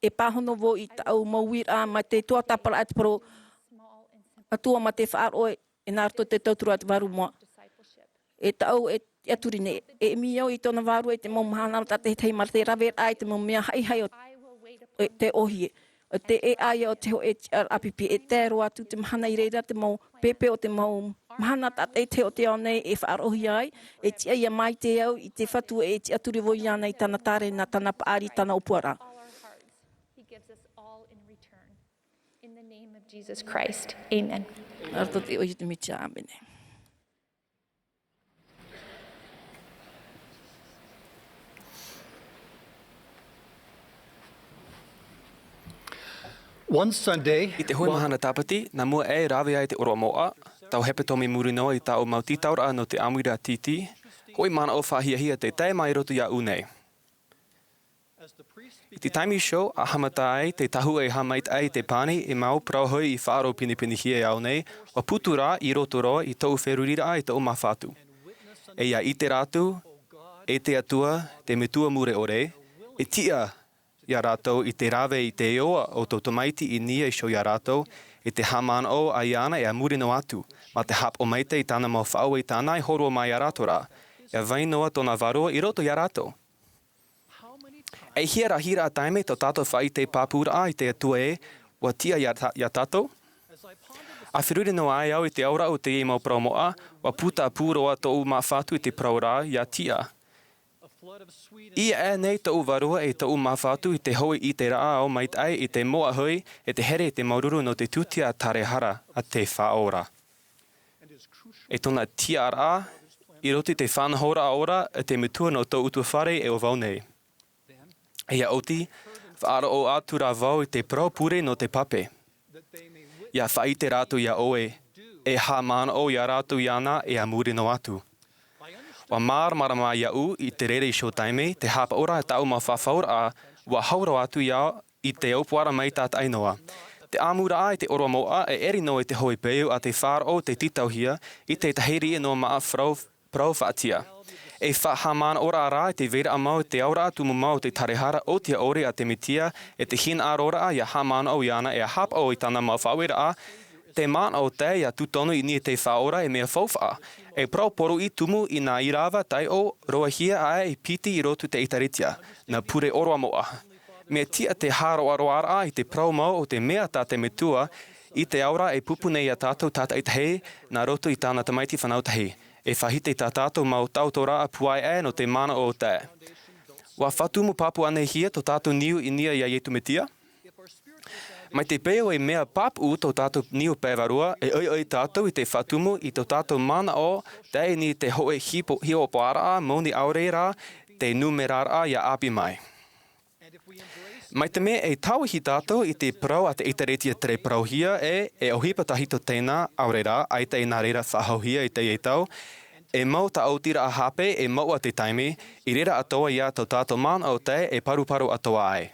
e pāhono vau i tāʻu mau uiraʻa mā te tuatāpaparaʻa te parau Atua mā te faʻaroʻo e nā roto i te tauturu a te Vārua Moʻa. E tāʻu e tiʻaturi nei, e ʻimi au i tōna vārua i te mau mahana tātaʻitahi mā te raveraʻa i te mau mea haihai o, e, te ʻōhie. ʻO te ʻēʻa ia o te hōʻē tiʻaraʻa pipi, e tae roa atu te mahana i reira te mau pēpē o te mau mahana tātaʻitahi o te ao nei e faʻaroʻohia ai, e tiʻa ʻia maite au i te Fatu e tiʻaturi vau iāna i tāna tārena, tāna paʻari, tāna ʻōpuaraʻa. He gives us all in return. In the name of Jesus Christ, amen. Nā roto i te iʻoa o Iesu Mesia, ʻāmene. One Sunday, I te hōʻē mahana Tāpati, nā mua aʻe e rave ai te ʻōroʻa moʻa, tau hepetoma i muri noa i tāʻu mau tītauraʻa nō te ʻāmuiraʻa tītī, hōʻē manaʻo faʻahiahia tei tae mai i roto iāʻu nei. I te taime iho, ʻa haʻamata ai te tahuʻa e haʻamaitaʻi i te pani, e mau parau hoʻi i faʻaroʻo pinepinehia e au nei, ʻua putu rā i roto roa i tōʻu feruriraʻa i tōʻu māfatu. E ʻia ʻite rātou, e te Atua, te Metua mure ʻore, e tiʻa ia rātou i te rave i te iʻoa o tō tamaiti i niʻa iho ia rātou, e te haʻamanaʻo iāna e a muri noa atu, mā te haʻapaʻo maitaʻi i tāna mau faʻaueraʻa i hōroʻa mai ia rātou ra, ʻia vai noa tōna vārua i roto ia rātou. E hia rahiraʻa taime tō tātou faʻaʻite pāpūraʻa i te Atua ē, ʻua tiʻa ia tā-, ia tātou? ʻA feruri noa ai au i te auraʻa o teie mau parau moʻa, ʻua putapū roa tōʻu māfatu i te parau ra, ʻia tiʻa. I ʻaʻe nei tōʻu vārua e tōʻu māfatu i te hoʻi i te rāʻau maitaʻi i te moʻa hui e te here i te māuruuru nō te tūtia tārehara a te Faʻaora. E tōna tiʻaraʻa i roto i te faʻanahoraʻa ora a te Metua nō tō ʻutuāfare e ʻo vau nei. ʻIa oti, faʻaroʻo atu rā vau i te parau pure nō te pape. ʻIa faʻaʻite rātou iā ʻoe, e haʻamanaʻo iā rātou iāna e a muri noa atu. ʻUa māramarama iaʻu i te reira iho taime, te haʻapaʻoraʻa tāʻu mau fafauraʻa, ʻua hau roa atu iā i te ʻōpuaraʻa mai tātaʻi noa. Te ʻamuraʻa i te ʻōroʻa moʻa e ʻere noa i te hoʻi peu a te faʻaroʻo te tītauhia i te tahi riʻi noa māʻa parau, parau faʻatiʻa. E faʻahaʻamanaʻoraʻa rā i te vairaʻa mau i te auraʻa tumu mau o te tārehara ʻōtia ʻore a te Metia e te hinaʻaroraʻa ʻia haʻamanaʻo iāna e haʻapaʻo i tāna mau faʻaueraʻa, te manaʻo tae ʻia tūtonu i niʻa i te Faʻaora e mea faufaʻa. E parau poroʻi tumu i nā ʻīrava taiʻo roahia aʻe i piti i roto i te ʻĒtārētia, nā pure ʻōroʻa moʻa. Mea tiʻa te hāroaroaraʻa i te parau mau o te mea tā te Metua i te aora e pūpū nei iā tātou tātaʻitahi nā roto i tāna tamaiti fānau tahi. E faʻahiti tā tātou mau tautooraʻa pūai aʻe nō te manaʻo tae. ʻUa fātumu pāpū ānei hia tō tātou niu i niʻa iā Iesu Mesia? Mai te peu e mea pāpū tō tātou niu pae vārua, e ʻoiʻoi tātou i te fātumu i tō tātou manaʻo tae i niʻa i te hoʻi hipo-, hiʻopoʻaraʻa moni ʻaore rā te nūmeraraʻa ʻia ʻāpī mai. Mai te mea e tāuiui tātou i te parau a te ʻĒtārētia tere parauhia e, e ʻohipa tahito tēnā ʻaore rā, ʻaita i nā reira faʻahouhia i teie tau, e mau tāʻotiraʻa hape e moʻa te taime, i reira atoʻa ia tō tātou manaʻo tae e paruparu atoʻa ai.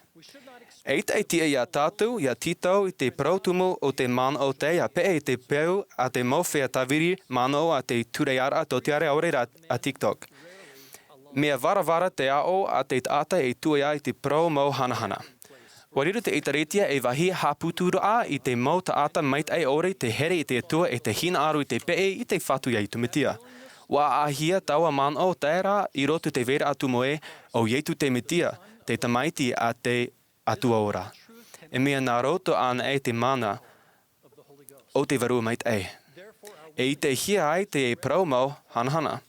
E ʻaita e tiʻa iā tātou ʻia tītau i te parau tumu o te manaʻo tae ʻia peʻe i te peu a te mau feiā tāviri manaʻo a te tūreʻaraʻa tōtiare ʻaore rā a TikTok. Mea varavara te aʻo a te taʻata e tuʻu ai i te parau mau hanahana. ʻUa riro te ʻĒtārētia ei vāhi haʻaputuraʻa i te mau taʻata maitaʻi ʻore te here i te Atua e te hinaʻaro i te peʻe i te Fatu iā Iesu Mesia. ʻUa ʻāʻāhia taua manaʻo tae rā i roto i te vairaʻa tumu ē, ʻo Iesu te Mesia, te Tamaiti a te Atua ora. E mea nā roto anaʻe te mana o te Vārua Maitaʻi. E ʻitehia ai te parau mau hanahana.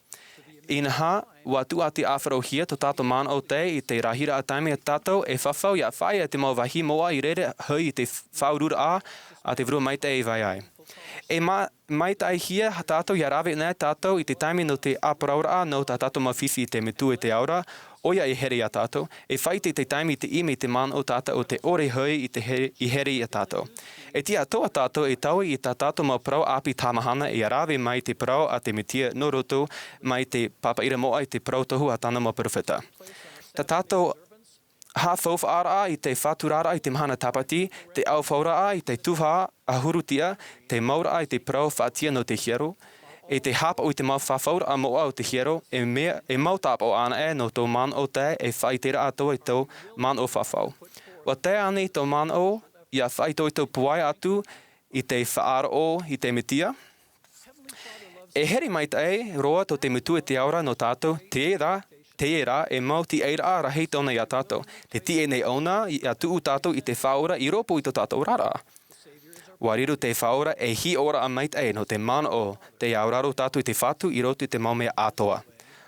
Inaha, ʻua tūʻati ʻāfarohia tō tātou manaʻo tae i te rahiraʻa taime tātou e fafau ʻia faʻaea te mau vāhi moʻa i reira hoʻi i te faʻaururaʻa a te Vārua Maitaʻi e vai ai. E ma-, maitaʻihia tātou ʻia rave nei tātou i te taime nō te ʻāparauraʻa nō tā tātou mau fifi i te Metua i te Aora, ʻoia e here iā tātou, e faʻaʻite i te taime i te ʻimi i te manaʻo taʻata o te ʻore hoʻi i te he-, i here iā tātou. E tiʻa atoʻa tātou e taui i tā tātou mau parau ʻāpī tāmahana ʻia rave mai te parau a te Mesia nō roto mai te pāpaʻiraʻa moʻa i te parau tohu a tāna mau perofeta. Tā tātou haʻafaufaʻaraʻa i te faʻaturaraʻa i te mahana tāpati, te ʻaufauraʻa i te tuhaʻa ʻahuru tiʻa, te mauraʻa i te parau faʻatiʻa nō te hiero, e te haʻapaʻo i te mau fafauraʻa moʻa o te hiero, e mea, e mau tāpaʻo anaʻe nō tō manaʻo tae e faʻaʻiteraʻa atoʻa i tō manaʻo fafau. ʻUa tae ānei tō manaʻo ʻia faʻaitoito pūai atu i te faʻaroʻo i te Mesia? E here maitaʻi roa tō te Metua i te Aora nō tātou, teie rā, teie rā, e mau tiʻairaʻa rahi tōna iā tātou. Tē tiʻa nei ʻōna ʻia tuʻu tātou i te Faʻaora i rōpū i tō tātou oraraʻa. ʻUa riro te Faʻaora ei hiʻoraʻa maitaʻi nō te manaʻo tē auraro tātou i te Fatu i roto i te mau mea atoʻa.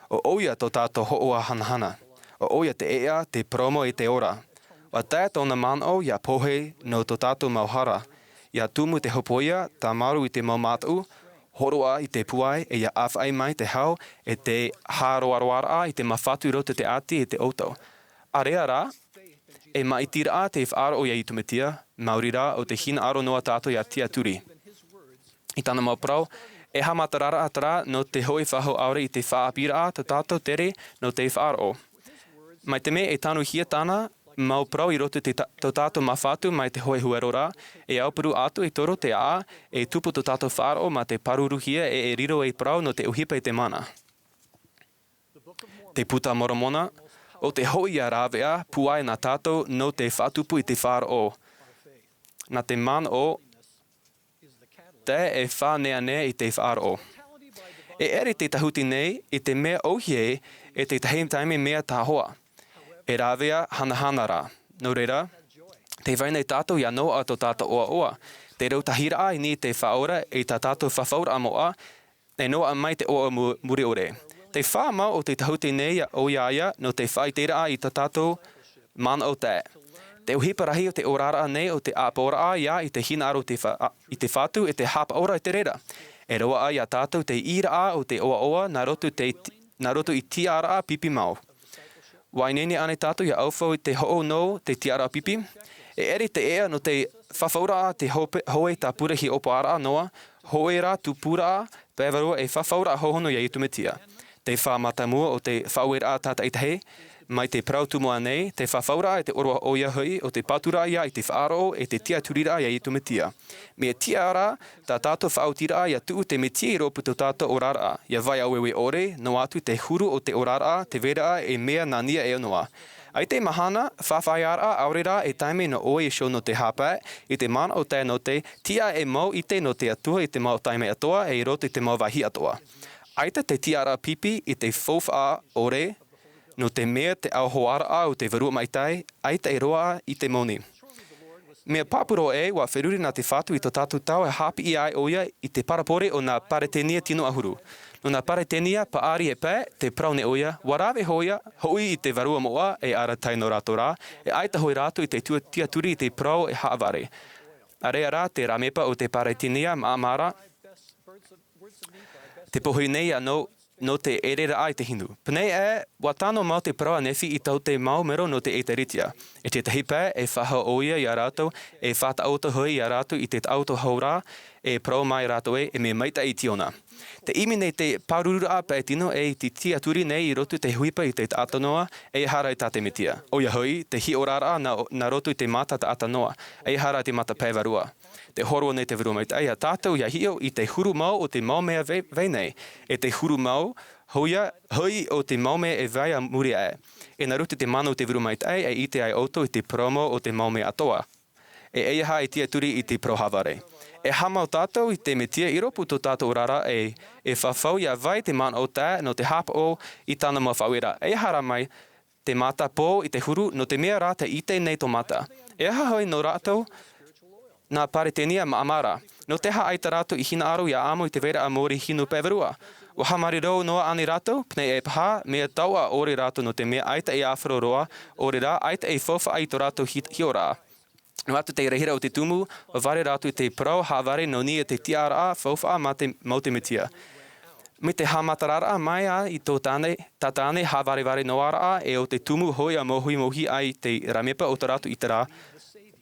ʻO ʻoia tō tātou hōhoʻa hanahana. ʻO ʻoia te ʻēʻa, te parau mau e te ora. ʻUa tae tōna manaʻo ʻia pohe nō tō tātou mau hara, ʻia tumu te hōpoiʻa, tāmarū i te mau mātaʻu, hōroʻa i te pūai, e ʻia ʻāfaʻi mai te hau, e te hāroaroaraʻa i te māfatu i roto i te ʻāti e te ʻoutou. ʻĀreʻa rā, e māʻitiraʻa te faʻaroʻo iā Iesu Mesia, maori rā, ʻo te hinaʻaro noa tātou ʻia tiʻaturi. I tāna mau parau, e haʻamataraʻa rā nō te hoʻi faʻahou ʻaore i te faʻaʻāpīraʻa tō tātou tere nō te faʻaroʻo. Mai te mea e tanuhia tāna mau parau i roto i te ta-, tō tātou māfatu mai te hoʻi huero rā, e aupuru atu e toro te ʻāʻā, e tupu tō tātou faʻaroʻo mā te pāruruhia e e riro ei parau nō te ʻohipa i te mana. Te Puta Moromona, ʻo te hoʻi ʻia rāveʻa pūai nā tātou nō te faʻatupu i te faʻaroʻo. Nā te manaʻo tae e faʻaneanea i te faʻaroʻo. E ʻere te tāhuti nei i te mea ʻōhie e tētahi taime mea tahoʻa. E rāveʻa hanahana rā. Nō reira, tē vai nei tātou ʻia noaʻa tō tātou ʻoaʻoa, te rautahiraʻa i niʻa i te Faʻaora i tā tātou fafauraʻa moʻa, e noaʻa mai te ʻoaʻoa mu-, mure ʻore. Te fā mau o te tāhuti nei ʻoia ia nō te faʻaʻiteraʻa i tā tātou manaʻo taʻe. Te ʻohipa rahi o te oraraʻa nei ʻo te ʻāpooraʻa ia i te hinaʻaro te fa-, i te Fatu e te haʻapaʻoraʻa i te reira. E roaʻa ia tātou te ʻīraʻa o te ʻoaʻoa nā roto te ti-, nā roto i tiʻaraʻa pipi mau. ʻUa ineine ānei tātou ia ʻaufau i te hoʻo nō te tiʻaraʻa pipi? E ʻere te ʻēʻa nō te fafauraʻa te hope-, hoe tāpura hiʻopoʻaraʻa noa, hoe rā tupuraʻa pae vārua e fafauraʻa hōhonu ia Iesu Mesia. Te fā mātāmua o te faʻaueraʻa tātaʻitahi, mai te parau tumu ānei, te fafauraʻa e te ʻōroʻa ʻoia hoʻi o te paturaʻa ia i te faʻaroʻo e te tiʻaturiraʻa ia Iesu Mesia. Mea tiʻa rā, tā tātou faʻaotiraʻa ia tuʻu te Mesia i rōpū tō tātou oraraʻa, ia vai ʻāueue ʻore, noa atu te huru o te oraraʻa, te vēraʻa e mea nā niʻa iho noa. ʻAita e mahana, faʻaʻiteraʻa ʻaore rā e taime nō ʻoe iho nō te haʻapae, i te manaʻo taʻe nō te tiʻa e mau ʻite nō te Atua i te mau taime atoʻa e i roto i te mau vāhi atoʻa. ʻAita te tiʻaraʻa pipi i te faufaʻa ʻore, nō te mea te ʻauhoaraʻa o te Vārua Maitaʻi, ʻaita e roaʻa i te moni. Mea pāpū roa ē, ʻua feruri nā te Fatu i tō tātou tau e haʻapiʻi ai ʻoia i te parabole o nā Peretānia tino ʻahuru. Nō nā Peretānia paʻari e pae, te parau nei ʻoia, ʻua rave ʻoia, hoʻi i te vārua moʻa e arataʻi nō rātou rā, e ʻaita hoʻi rātou i te tua-, tiʻaturi i te parau e haʻavare. ʻĀreʻa rā te rāmepa o te Peretānia māʻa mā ra, te pohe nei anō, nō te ʻereraʻa i te hinu. Pēnei ē, ʻua tano mau te parau a Nephi i tō te mau mero nō te ʻĒtārētia. E tētahi pae, e faʻahoʻi ʻoia ia rātou, e faʻataʻoto hoʻi ia rātou i te taʻoto hau ra, e parau mai rātou ē, e mea maitaʻi i tīona. Te ʻimi nei te pārururaʻa pae tino e i te tiʻaturi nei i roto i te ʻohipa i te taʻata noa, ʻeiaha rā i tā te Mesia. ʻOia hoʻi, te hiʻoraʻa nā, nā roto i te mata taʻata noa, ʻeiaha rā i te mata pae vārua. Te hōroʻa nei te Vārua Maitaʻi ia tātou ia hiʻo i te huru mau o te mau mea vai, vai nei, e te huru mau, hoʻi, hoʻi o te mau mea e vai a muri aʻe. E nā roto i te mana o te Vārua Maitaʻi, e ʻite ai ʻoutou i te parau mau o te mau mea atoʻa. E ʻeiaha e tiʻaturi i te parau haʻavare. E haʻamau tātou i te Mesia i rōpū tō tātou oraraʻa e, e fafau ia vai te manaʻo taʻe nō te haʻapaʻo i tāna mau faʻaueraʻa. ʻEiaha rā mai, te mata pō i te huru, nō te mea rā tē ʻite nei tō mata. E aha hoʻi nō rātou nā Peretānia māʻa mā ra? Nō te aha ʻaita rātou i hinaʻaro ia amo i te vēraʻa mōrī hinu pae vārua? ʻUa haʻamāuruuru noa ānei rātou? Pēnei ē paha, mea tauʻa ʻore rātou nō te mea ʻaita e ʻāfaro roa ʻore rā, ʻaita e faufaʻa i tō rātou hi-, hiʻoraʻa. Noa atu te rahiraʻa o te tumu, ʻua vare rātou i te parau haʻavare nō niʻa i te tiʻaraʻa faufaʻa mā te, mau te Mesia. Mai te haʻamatararaʻa mai ā i tō tāne, tā tāne haʻavarevare noa raʻa e ʻo te tumu hoʻi ʻa mōhimōhi ai te rāmepa o tō rātou ʻiteraʻa,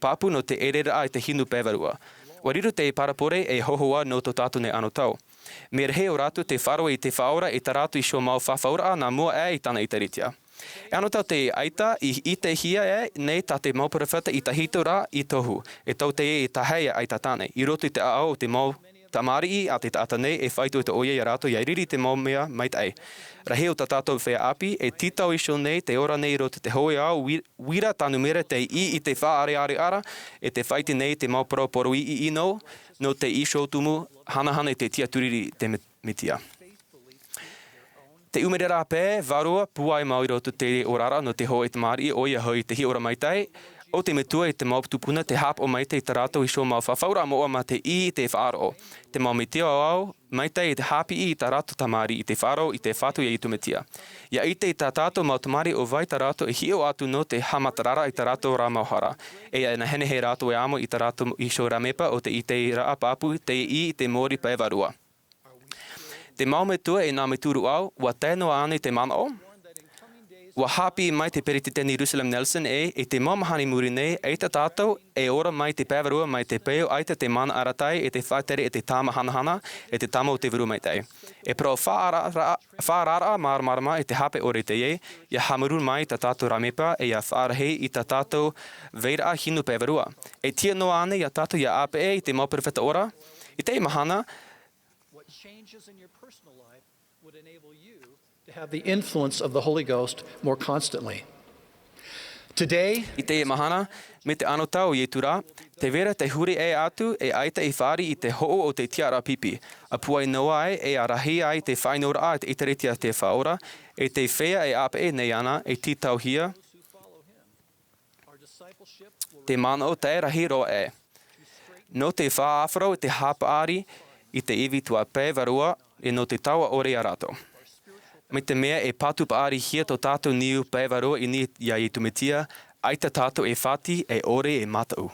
pāpū nō te ʻereraʻa i te hinu pae vārua. ʻUa riro te parabole e hōhoʻa nō tō tātou nei anotau. Mea rahi ʻo rātou te faʻaroʻo i te Faʻaora i tā rātou iho mau fafauraʻa nā mua aʻe i tāna ʻĒtārētia. E anotau te ʻaita i ʻitehia aʻe nei tā te mau perofeta i tahito rā i tohu, e tauteie e tahi aʻe i tā tāne, i roto i te ʻāʻau o te mau tamariʻi a te taʻata nei e faʻaitoito ʻoia ia rātou ia riri i te mau mea maitaʻi. Rahi o tā tātou feiā ʻāpī, e tītau iho nei te ora nei i roto i te hōʻē ao ui-, uira tanu mera tei ʻī i te faʻaʻareʻareʻa ra, e tē faʻaʻite nei te mau parau poroʻi ʻino, nō te iho tumu hanahana i te tiʻaturi i te Me-, Mesia. Te ʻumereraʻa pae vārua pūai mau i roto i te oraraʻa nō te hōʻē tamariʻi ʻoia hoʻi te hiʻoraʻa maitaʻi, ʻo te Metua e te mau tupuna tē haʻapaʻo maitaʻi i tā rātou iho mau fafauraʻa moʻa mā te ʻī i te faʻaroʻo. Te mau mea tiʻaʻau maitaʻi e te haʻapiʻi i tā rātou tamariʻi i te faʻaroʻo i te Fatu ia Iesu Mesia. Ia ʻite i tā tātou mau tamariʻi ʻo vai tā rātou e hiʻo atu nō te haʻamatararaʻa i tā rātou rā mau hara. E ia nehenehe rātou e amo i tā rātou iho rāmepa ʻo te ʻiteraʻa pāpū tei ʻī i te mōrī pae vārua. Te mau metua e nā Metua Rūʻau, ʻua tae noa ānei te manaʻo? ʻUa haʻapiʻi mai te Peretiteni Russell M. Nelson ē, i te mau mahana i muri nei, ʻaita tātou e ora mai te pae vārua mai te peu ʻaita te mana arataʻi e te faʻatere e te tāmā hanahana, e te tama o te Vārua Maitaʻi. E parau faʻaararaʻa, faʻaararaʻa māramarama e te hape ʻore teie, ia haʻamāuruuru mai tā tātou rāmepa, e ia faʻarahi i tā tātou vairaʻa hinu pae vārua. E tiʻa noa ānei ia tātou ia ʻāpeʻe i te mau perofeta ora? I teie mahana, What changes in your personal life would enable you to have the influence of the Holy Ghost more constantly? Today, i teie mahana, mai te anotau o Iesu rā, tē vai ra te huri ʻē atu e ʻaita i fāriʻi i te hoʻo o te tiʻaraʻa pipi, ʻa pūai noa ai e ʻarahi ai te faʻaʻinoraʻa a te ʻĒtārētia a te Faʻaora, e te feiā e ʻāpeʻe nei iāna e tītauhia, te manaʻo tae rahi roa ē. Nō te faʻaʻāfaro i te haʻapaʻari i te ivi tuapae vārua, e nō te taoʻa ʻore ia rātou. Mai te mea e pātū paʻarihia tō tātou niu pae vārua i niʻa iā Iesu Mesia, ʻaita tātou e fāti, e ʻore, e mataʻu.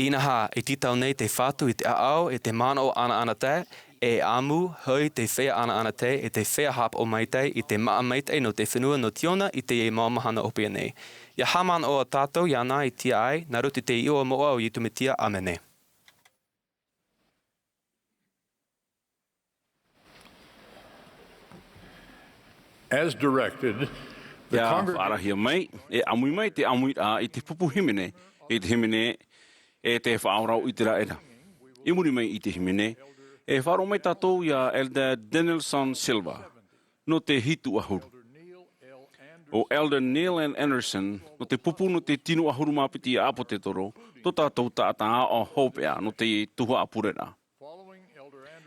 Inaha, e tītau nei te Fatu i te ʻāʻau, e te manaʻo ʻanaʻanatae, e ʻamu, hoʻi te feiā ʻanaʻanatae, e te feiā haʻapaʻo maitaʻi, i te māʻa maitaʻi nō te fenua nō Siona i teie mau mahana hopeʻa nei. ʻIa haʻamanaʻo tātou iāna i tiaʻi, nā roto i te iʻoa moʻa o Iesu Mesia, ʻāmene. As directed, the Ia congregation faʻaarahia mai, e ʻāmui mai te ʻāmuiraʻa i te pupu hīmene, i te hīmene e te faʻaora o ʻĪteraʻera. I muri mai i te hīmene, e faʻaroʻo mai tātou iā Elder Danielson Silva, nō te hitu ʻahuru. ʻO Elder Neil L. Andersen, nō te pupu nō te tino ʻahuru mā piti ʻāpōsetolo, tō tātou taʻata aʻo hopeʻa nō te tuhaʻa pureraʻa.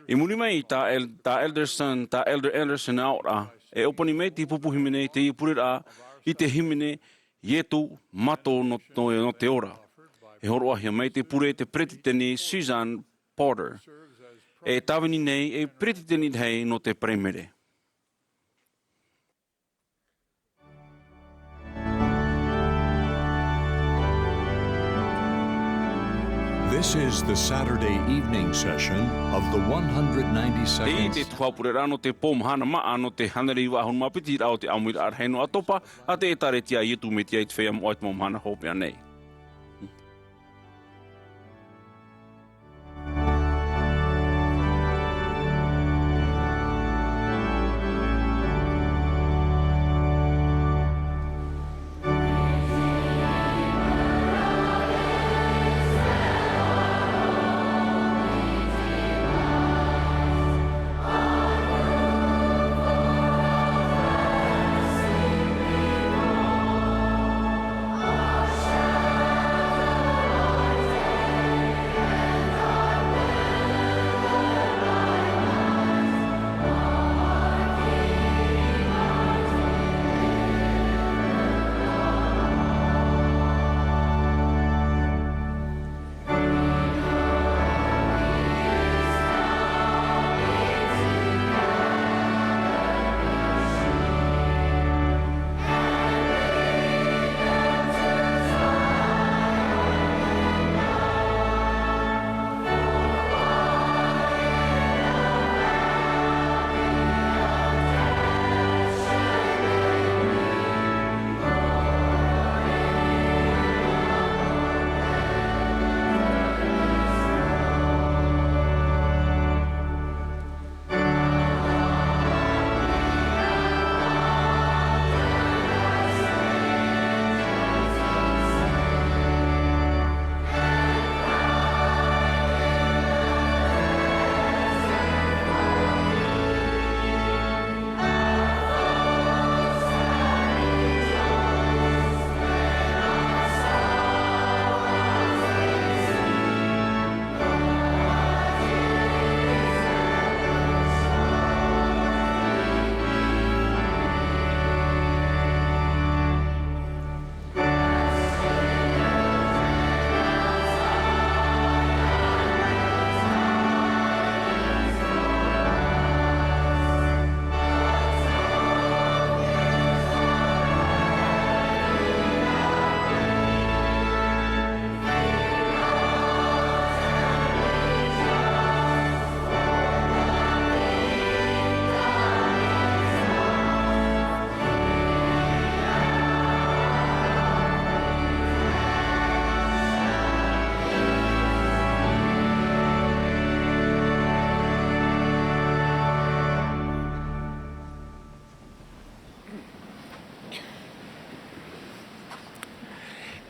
I muri mai i tā El-, tā Elderson, tā Elder Anderson aʻoraʻa, e ʻōpani mai te pupu hīmene i te pureraʻa, i te hīmene, Iesu, Mato nō, nō, nō te ora. E hōroʻahia mai te pure e te peretiteni Susan Porter. E tāvini nei ei peretiteni rahi nō te Paraimere. This is the Saturday evening session of the one hundred ninety-second. Teie te tuhaʻa pureraʻa nō te pō mahana māʻa nō te hānere iva ʻahuru mā piti raʻa o te ʻāmuiraʻa rahi nō ʻAtopa, a te ʻĒtārētia a Iesu Mesia i te Feiā Moʻa i te mau mahana hopeʻa nei.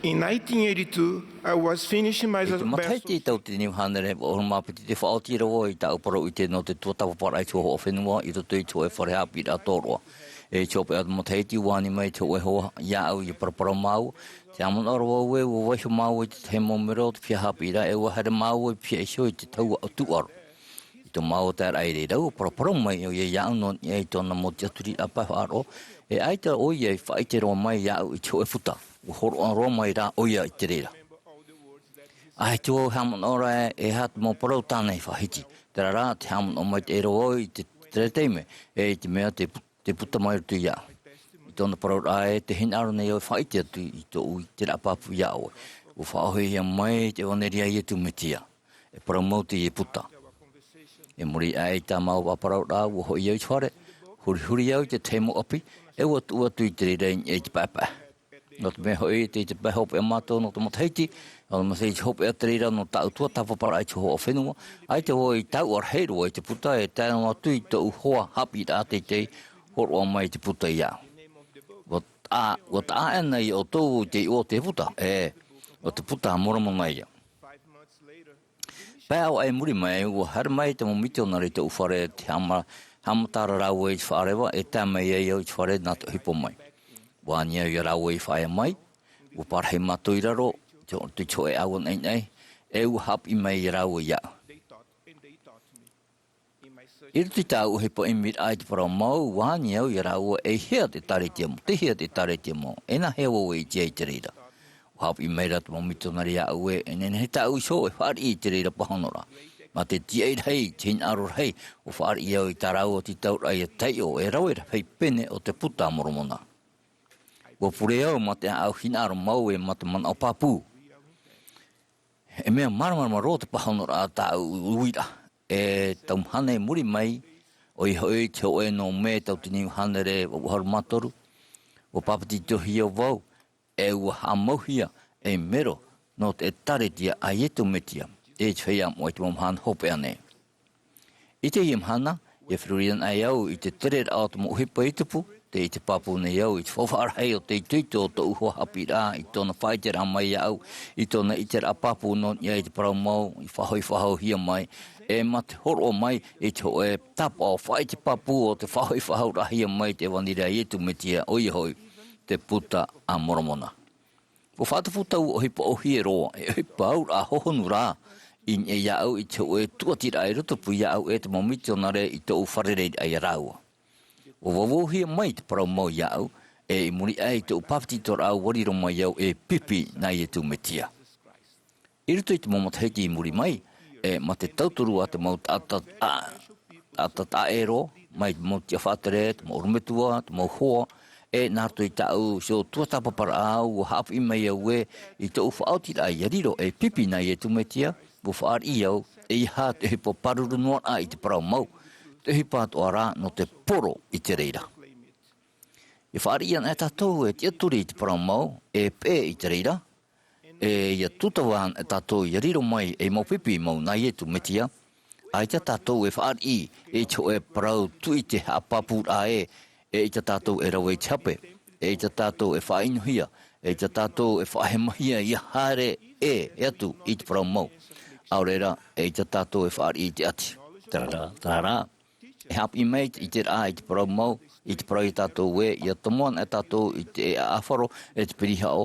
In nineteen eighty-two, I was finishing my I te matahiti i tau te niu hānere, ʻahuru mā piti te faʻaoti ra vau i tāʻu parau ʻite nō te tuatāpaparaʻa i te hōhoʻa fenua i roto i te hōʻē fare haʻapiʻiraʻa tōroʻa. E i te hopeʻa matahiti ua ani mai te hōʻē hoa iāʻu ʻia paraparau māua, te haʻamanaʻo ra vau ē, ua vaiiho māua i te tahi mau mero o te piha haʻapiʻiraʻa, e ua haere māua i piha iho i te taua ʻo tūʻaro. I tō māua taeraʻa i reira, ua paraparau mai ʻoia iāʻu nō niʻa i tōna mau tiʻaturiraʻa pae faʻaroʻo, e ʻaita ʻoia i faʻaʻite roa mai iāʻu i te hōʻē puta, ua hōroʻa roa mai rā ʻoia i te reira. ʻAita vau e haʻamanaʻo ra e, e aha te mau parau tāna i faʻahiti. Terā rā, te haʻamanaʻo maitaʻi roa vau i te Terā taime, e i te mea te, te puta mai roto iāʻu. I tōna parau ra ē, tē hinaʻaro nei au e faʻaʻite atu i tōʻu ʻiteraʻa pāpū iā ʻoe. ʻUa faʻaʻohihia mai te ʻevanelia a Iesu Mesia. E parau mau teie puta. I muri aʻe i tā māua parau ra, ʻua hoʻi au i te fare, hurihuri au i te tahi mau ʻapi, e ʻua tuʻu atu i te reira i niʻa i te paepae. Nō te mea hoʻi, tē ʻite pae hopeʻa mātou nō te matahiti, nō te matahiti hopeʻa te reira nō tāʻu tuatāpaparaʻa i te hōhoʻa fenua, ʻaita vau i taua rahi roa i te puta e tae noa atu i tōʻu hoa haʻapiʻiraʻa teitei, hōroʻa mai te puta iāʻu. ʻUa taʻa, ʻua taʻa aʻena ia ʻoutou i te iʻoa o te puta, e, ʻo te puta a Moromona ïa. Pae ʻaore i muri mai, ʻua haere mai te mau mitionare i tōʻu fare, tē haʻama-, haʻamata ra rāua i te faʻareva, e tae mai ai au i te fare nā te ʻohipa mai. ʻUa ani au ia rāua i faʻaea mai, ʻua parahi mātou i raro, i te, i te hōʻē ʻāua naʻinaʻi, e ʻua haʻapiʻi mai ia rāua iāʻu. I roto i tāʻu ʻohipa ʻimiraʻa i te parau mau, ʻua ani au ia rāua, e hea te ʻĒkālesia mau, tei hea te ʻĒkālesia mau, e nāhea vau e ʻite ai i te reira. ʻUa haʻapiʻi mai ra te mau mitionare iāʻu ē, e nehenehe tāʻu iho e fāriʻi i te reira pāhonoraʻa. Mā te tīaʻi rahi, te hinaʻaro rahi, ʻua fāriʻi au i tā rāua tītauraʻa ʻia taiʻo, e rave ra paʻi pēnei ʻo te puta a Moromona. ʻUa pure au mā te ʻāʻau hinaʻaro mau e mā te manaʻo pāpū. E mea māramarama roa te pāhonoraʻa tāʻu uiraʻa. E tau mahana i muri mai, ʻoia hoʻi te hōʻē nō Mē tauatini iva hānere vaʻu ʻahuru mā toru, ʻua pāpetitohia vau, e ʻua haʻamauhia ei mero nō te ʻĒkālesia a Iesu Mesia, e te feiā moʻa i te mau mahana hopeʻa nei. I teie mahana, ʻia feruri ana ai au i te tereraʻa o te mau ʻohipa i tupu, tē ʻite pāpū nei au i te faufaʻa rahi o te itoito o tōʻu hoa haʻapiʻiraʻa i tōna faʻaʻiteraʻa mai iāʻu, i tōna ʻiteraʻa pāpū nō niʻa i te parau mau i faʻahoʻi-, faʻahoʻihia mai, e mā te hōroʻa mai i te hōʻē tāpaʻo faʻaʻite pāpū o te faʻahoʻi-, faʻahoʻiraʻahia mai te ʻevanelia a Iesu Mesia, ʻoia hoʻi, te puta a Moromona. ʻUa faʻatupu taua ʻohipa ʻōhie roa, e ʻohipa auraʻa hohonu rā, i niʻa iāʻu i te hōʻē tūʻatiraʻa i rotopū iāʻu e te mau mitionare i tōʻu fārereiraʻa ia rāua. ʻUa vauvauhia mai te parau mau iāʻu, e i muri aʻe i tōʻu pāpetitoraʻa ʻua riro mai au e pipi nā Iesu Mesia. I roto i te mau matahiti i muri mai, e mā te tauturu a te mau taʻata, a, taʻata taʻero, mai te mau tiʻa faʻatere, te mau ʻorometua, te mau hoa, e nā roto i tāʻu iho tuatāpaparaʻa ʻua haʻapiʻi mai au ē, i tōʻu faʻaotiraʻa ʻia riro ei pipi nā Iesu Mesia, ʻua fāriʻi au, ʻeiaha te ʻohipa pāruru noa raʻa i te parau mau, te ʻohipa atoʻa rā nō te poro i te reira. ʻIa fāriʻi ana e tātou e tiʻaturi i te parau mau, e peʻe i te reira, e ʻia tūtava ana e tātou ʻia riro mai ei mau pipi mau nā Iesu Mesia, ʻaita tātou e fāriʻi i te hōʻē parau tūʻite haʻapāpūraʻa ē, eʻita tātou e rave i te hape, eʻita tātou e faʻaʻinohia, eʻita tātou e faʻahemahia ʻia haere ʻē atu i te parau mau. ʻAore rā, eʻita tātou e fāriʻi i te ʻati. Terā rā, terā rā. E haʻapiʻi mai i te, i te rā, i te parau mau, i te parau ia tātou ē, ʻia tomo ana e tātou i te ʻāʻafaro, e te pirihaʻo,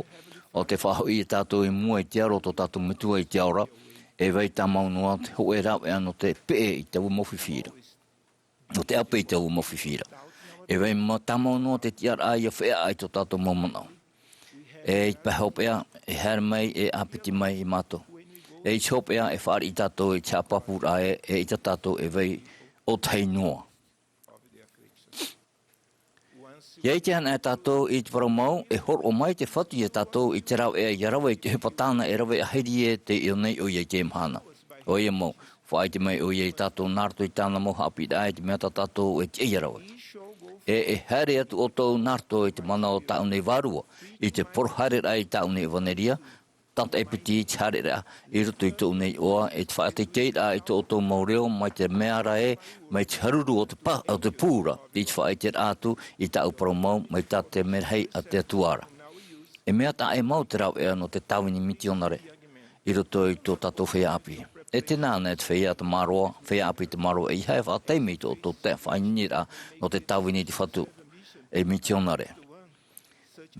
ʻo tē faʻahoʻi ia tātou i mua i te aro o tō tātou Metua i te ao ra, e vai tāmau noa te hōʻē rāveʻa nō te peʻe i taua mau fifi ra. Nō te ʻape i taua mau fifi ra. E vai ma-, tāmau noa te tiʻaraʻa ʻia feʻaʻa i tō tātou mau manaʻo. E i te pae hopeʻa, e haere mai, e ʻāpiti mai ia mātou. E i te hopeʻa, e fāriʻi tātou i te haʻapāpūraʻa ē, eʻita tātou e vai ʻōtahi noa. ʻIa ʻite ana e tātou i te parau mau, e hōroʻa mai te Fatu ia tātou i te rāveʻa ʻia rave i te ʻohipa tāna e rave ahiri ē tei ʻō nei ʻoia i teie mahana. ʻOia mau, faʻaʻite mai ʻoia ia tātou nā roto i tāna mau haʻapiʻiraʻa i te mea tā tātou e tiʻa ʻia rave. E, e haere atu ʻoutou nā roto i te mana o tāʻu nei vārua, i te poro haereraʻa i tāʻu nei ʻevaneria, tātaʻi piti i te haereraʻa, i roto i tōʻu nei iʻoa, i te faʻateiteiraʻa i tō ʻoutou mau reo, mai te mea ra ē, mai te haruru o te pa-, o te pū ra, i te faʻaʻiteraʻa atu, i tāʻu parau mau, mai tā te merahi a te Atua ra. E mea taʻa ʻē mau te rāveʻa nō te tāvini mitionare, i roto i tō tātou feiā ʻāpī. E tēnā ana e te feiā tamaroa, feiā ʻāpī tamaroa, ʻeiaha e faʻataime i tō ʻoutou taeaʻe faʻaineineraʻa nō te tāvini i te Fatu, ei mitionare.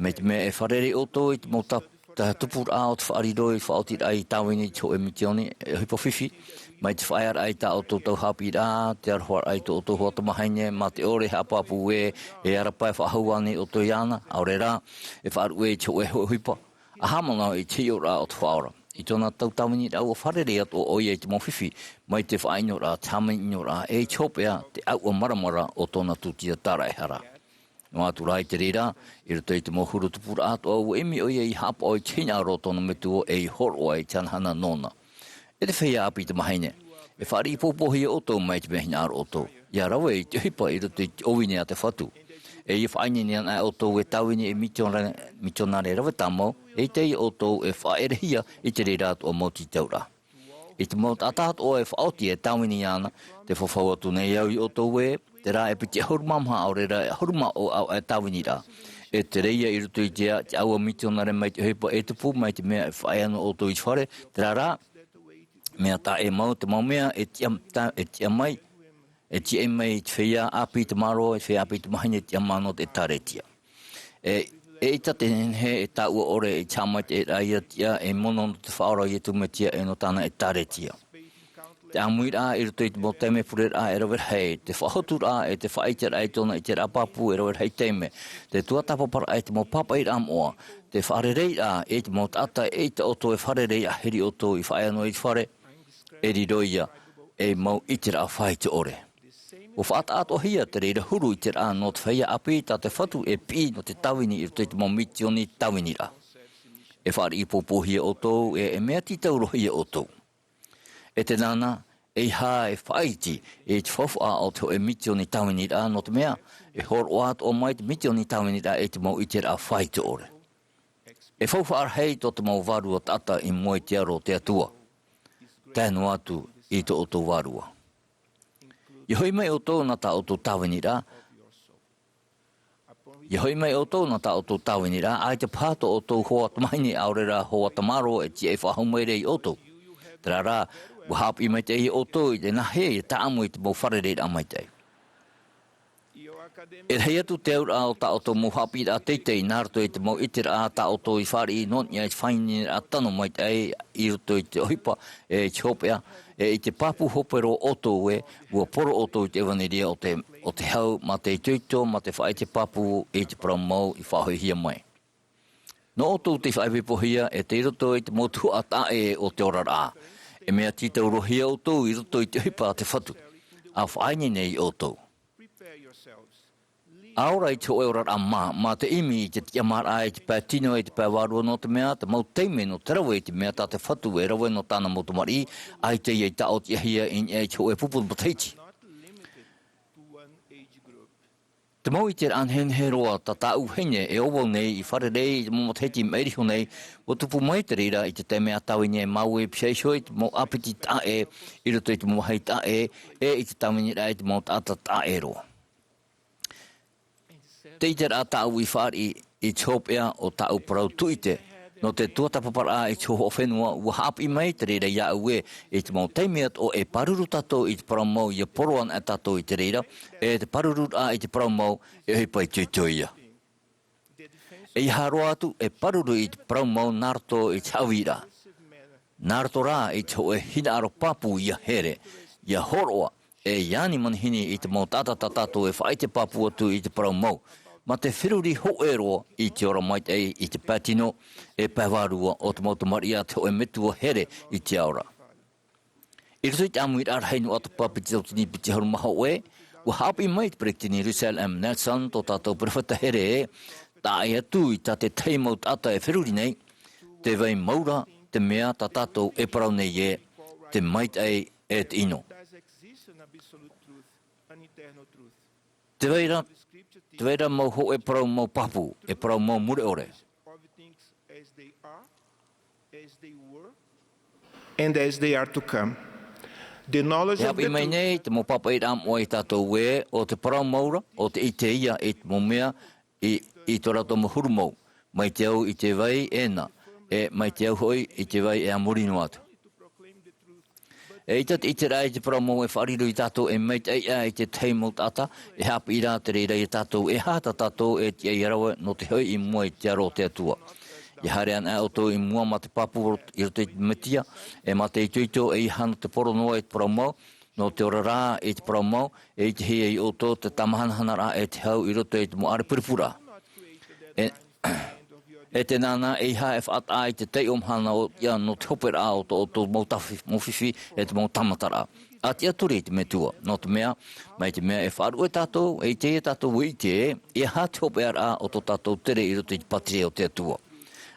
Mai te mea e fārerei ʻoutou i te mau ta-, ta-, tupuraʻa o te faʻariro i faʻaotiraʻa i tāvini i te hōʻē misioni, e ʻohipa fifi, mai te faʻaearaʻa i tā ʻoutou tau haʻapiʻiraʻa, te aroharaʻa i tō ʻoutou hoa tamāhine, mā te ʻore haʻapāpū ē, e arataʻi faʻahou ānei ʻoutou iāna, ʻaore rā, e faʻaruʻe i te hōʻē ʻohipa, ʻa haʻamanaʻo i te hiʻoraʻa o te Faʻaora. i tōna tau tāviniraʻa ua fārerei atoʻa ʻoia i te mau fifi, mai te faʻaʻinoraʻa, te hāmani ʻinoraʻa, e i te hopeʻa, te ʻāuʻa maramara o tōna tūtia tāraʻehara. Noa atu rā i te reira, i roto i te mau huru tupuraʻa atoʻa, ua ʻimi ʻoia i haʻapaʻo i te hinaʻaro o tōna metua e i hōroʻa i te hanahana nōna. E te feiā ʻāpī tamāhine, e fāriʻi pōpōhia ʻoutou mai te mea hinaʻaro ʻoutou. ʻIa rave i te ʻohipa i roto i te ʻōvini a te Fatu. E ʻia faʻaineine ana ʻoutou e tāvini ei mitionare, mitionare rave tāmau, e ʻaita ʻoutou e faʻaʻerehia i te reira atoʻa mau tītauraʻa. I te mau taʻata atoʻa e faʻaoti e tāvini iāna, tē fafau atu nei au ia ʻoutou ē, terā e piti ʻahuru mā maha ʻaore rā e ʻahuru mā ʻō ʻāvaʻe tāviniraʻa. E tere ïa i roto i te, te ʻāua mitionare mai te ʻohipa e tupu mai te mea e faʻaea noa ʻoutou i te fare, terā rā, mea taʻe mau, te mau mea e tiʻa, ta-, e tiʻa mai, e tiʻa mai i te feiā ʻāpī tamāroa, i te feiā ʻāpī tamāhine, e tiʻa mai noa te ʻĒtārētia. E, eʻita te nehenehe e tāʻua ʻore i te haʻamaitaʻiraʻa ʻia tiʻa ei mono nō te Faʻaora o Iesu Mesia e nō tāna ʻĒtārētia. Te ʻāmuiraʻa i roto i te mau taime pureraʻa e rave rahi, te faʻahoturaʻa e te faʻaʻiteraʻa i tōna ʻiteraʻa pāpū e rave rahi taime, te tuatāpaparaʻa i te mau pāpaʻiraʻa moʻa, te fārereiraʻa i te mau taʻata eʻita ʻoutou e fārerei ʻahiri ʻoutou i faʻaea noa i te fare, e riro ïa ei mau ʻiteraʻa faʻaitoito ʻore. Ua faʻataʻatoʻahia te reira huru ʻiteraʻa nō te feiā ʻāpī tā te Fatu e piʻi nō te tāvini i roto i te mau mitioni tāviniraʻa. E fāriʻi pōpōhia ʻoutou, e, e mea tītaurohia ʻoutou. E te nānā, ʻeiaha e faʻaiti i te faufaʻa o te hōʻē mitioni tāviniraʻa, nō te mea, e hōroʻa atoʻa mai te mitioni tāviniraʻa i te mau ʻiteraʻa faʻaitoito ʻore. E faufaʻa rahi tō te mau vārua taʻata i mua i te aro o te Atua. Tae noa atu i tō ʻoutou vārua. ʻIa hoʻi mai ʻoutou nā tā ʻoutou tāviniraʻa. ʻIa hoʻi mai ʻoutou nā tā ʻoutou tāviniraʻa, ʻaita paha tō ʻoutou hoa tamāhine ʻaore rā hoa tamāroa e tiʻa e faʻahou mai ra ia ʻoutou. Terā rā, ua haʻapiʻi maitaʻi ia ʻoutou i te nāhea ʻia tāʻamu i te mau fārereiraʻa maitaʻi. E rahi atu te auraʻa o tā ʻoutou mau haʻapiʻiraʻa teitei nā roto i te mau ʻiteraʻa tā ʻoutou i fāriʻi nō niʻa i te faʻaineineraʻa tano maitaʻi i roto i te ʻohipa, e i te hopeʻa, e i te pāpū hope roa ʻoutou ē, ua poro ʻoutou i te ʻevanelia o te, o te hau, mā te itoito, mā te faʻaʻite pāpū i te parau mau i faʻahoʻihia mai. Nō ʻoutou tei faʻaipoipohia e tei roto i te mau tuhaʻa taʻa ʻē o te oraraʻa. E mea tītaurohia ʻoutou i roto i te ʻohipa a te Fatu. ʻA faʻaineine ia ʻoutou. ʻA ora i te hōʻē oraraʻa mā, mā te ʻimi i te tiʻamāraʻa i te pae tino, i te pae vārua, nō te mea, te mau taime nō te rave i te mea tā te Fatu e rave nō tāna mau tamariʻi, ʻaita ïa i tāʻotiʻahia i niʻa i te hōʻē pupu matahiti. Te mau ʻiteraʻa nehenehe roa tā tāʻu vahine e ʻo vau nei i fārerei i te mau matahiti i maʻiri iho nei, ua tupu mai te reira i te taime a tāvini ai māua i pihaʻi iho i te mau ʻāpiti taʻa ʻē, i roto i te mau vāhi taʻa ʻē, e i te tāviniraʻa i te mau taʻata taʻa ʻē roa. Te ʻiteraʻa tāʻu i fāriʻi i te hopeʻa o tāʻu parau tūʻite, nō te tuatāpaparaʻa i te hōhoʻa fenua, ua haʻapiʻi mai te reira iāʻu ē, i te mau taime atoʻa e pāruru tātou i te parau mau ʻia poro ana tātou i te reira, e te pārururaʻa i te parau mau e ʻohipa itoito ïa. ʻEiaha roa atu e pāruru i te parau mau nā roto i te haʻavīraʻa. Nā roto rā i te hōʻē hinaʻaro pāpū ʻia here, ʻia hōroʻa, e ʻia ani manihini i te mau taʻata tā tātou e faʻaʻite pāpū atu i te parau mau. Mā te feruri hōʻē roa i te ora maitaʻi i te pae tino, e pae vārua o te mau tamariʻi a te hōʻē metua here i te ao ra. I roto i te ʻāmuiraʻa rahi nō ʻAtopa piti tautini piti ʻahuru mā hōʻē, ua haʻapiʻi mai te peretiteni Russell M. Nelson, tō tātou perofeta here ē, taʻa ʻē atu i tā te tahi mau taʻata e feruri nei, tē vai mau ra te mea tā tātou e parau nei ē, te maitaʻi e te ʻino. Te vai ra, te vai ra mau hōʻē parau mau pāpū, e parau mau mure ʻore. And as they are to come. The knowledge E of the haʻapiʻi mai truth nei te mau pāpaʻiraʻa moʻa ia tātou ē, ʻo te parau mau ra, ʻo te ʻite ïa i te mau mea i, i tō rātou mau huru mau, mai te au i te vai ʻēna, e mai te au hoʻi i te vai e a muri noa atu. ʻEita te ʻiteraʻa i te parau mau e faʻariro ia tātou ei maitaʻi ā i te tahi mau taʻata, e haʻapiʻi rā te reira ia tātou, ʻeiaha tā tātou e tiʻa ʻia rave nō te hoʻi i mua i te aro o te Atua. ʻIa haere ana ʻoutou i mua mā te pāpū i roto i te Mesia, e mā te itoito, ʻeiaha nō te poro noa i te parau mau, nō te ora rā i te parau mau, e ʻitehia ia ʻoutou te tāmāhanahanaraʻa e te hau i roto i te mau ʻārepurepuraʻa. E, E tēnā na, ʻeiaha e faʻataʻa i te taiʻo mahana o ia nō te hoperaʻa o tō ʻoutou mau tafi-, mau fifi, e te mau tāmataraʻa. ʻA tiʻaturi i te Metua, nō te mea, mai te mea e faʻaruʻe tātou, e ʻite ia tātou ʻua ʻite ē, ʻeiaha te hopeʻaraʻa o tō tātou tere i roto i te pātireia o te Atua.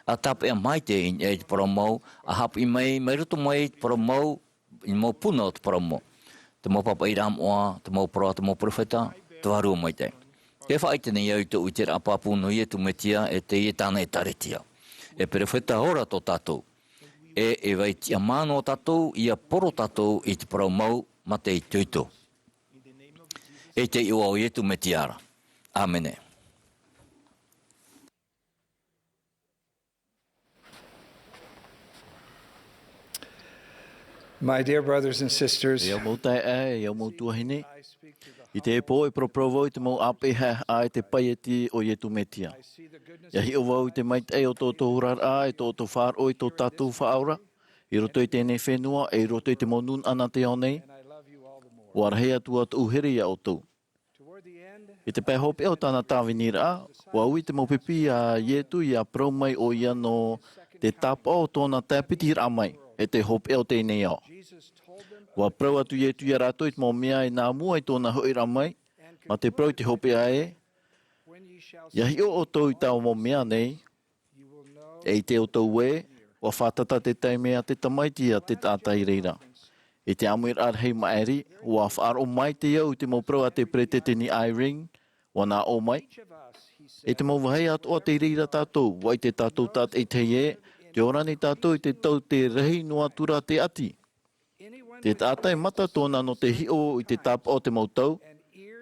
ʻA tāpeʻa maitaʻi i niʻa i te parau mau, ʻa haʻapiʻi mai, mai roto mai i te parau mau, i te mau puna o te parau mau. Te mau pāpaʻiraʻa moʻa, te mau parau a te mau perofeta, te Vārua Maitaʻi. E faʻaʻite nei au i tōʻu ʻiteraʻa pāpū nō Ietu Metia, e teie tāna ʻĒkālesia. E perofeta ora tō tātou. E, e vai tiʻamā noa tātou, ʻia poro tātou i te parau mau, mā te itoito. E te iʻoa o Ietu Metia ra. ʻĀmene. My dear brothers and sisters, E au mau taeaʻe, e au mau tuahine, i teie pō e paraparau vau i te mau ʻāpeʻe haʻehaʻa e te paieti o Ietu Metia. ʻIa hiʻo vau i te maitaʻi o tō ʻoutou oraraʻa, e tō ʻoutou faʻaroʻo i tō tātou Faʻaora, i roto i teie fenua, e i roto i te mau nūnaʻa nā te ao nei, ʻua rahi atu ā tōʻu here iā ʻoutou. I te pae hopeʻa o tāna tāviniraʻa, ʻua ui te mau pipi iā Ietu ʻia parau mai ʻoia nō te tāpaʻo o tōna tāpitiraʻa mai, e te hopeʻa o teie nei ao. ʻUa parau atu Ietu iā rātou i te mau mea i nā mua i tōna hoʻiraʻa mai, mā te parau i te hopeʻa ē, ʻIa hiʻo ʻoutou i taua mau mea nei, e ʻite ʻoutou ē, ʻua fātata te taime a te Tamaiti iā te taʻata i reira. I te ʻāmuiraʻa rahi maʻiri, ʻua faʻaroʻo maitaʻi au i te mau parau a te Peresideni Eyring, ʻua nā ʻō mai. I te mau vāhi atoʻa tei reira tātou, ʻua ʻite tātou tātaʻitahi ē, tē ora nei tātou i te tau tē rahi noa atu ra te ʻati. Te taʻata e mata tōna nō te hiʻo i te tāpaʻo o te mau tau,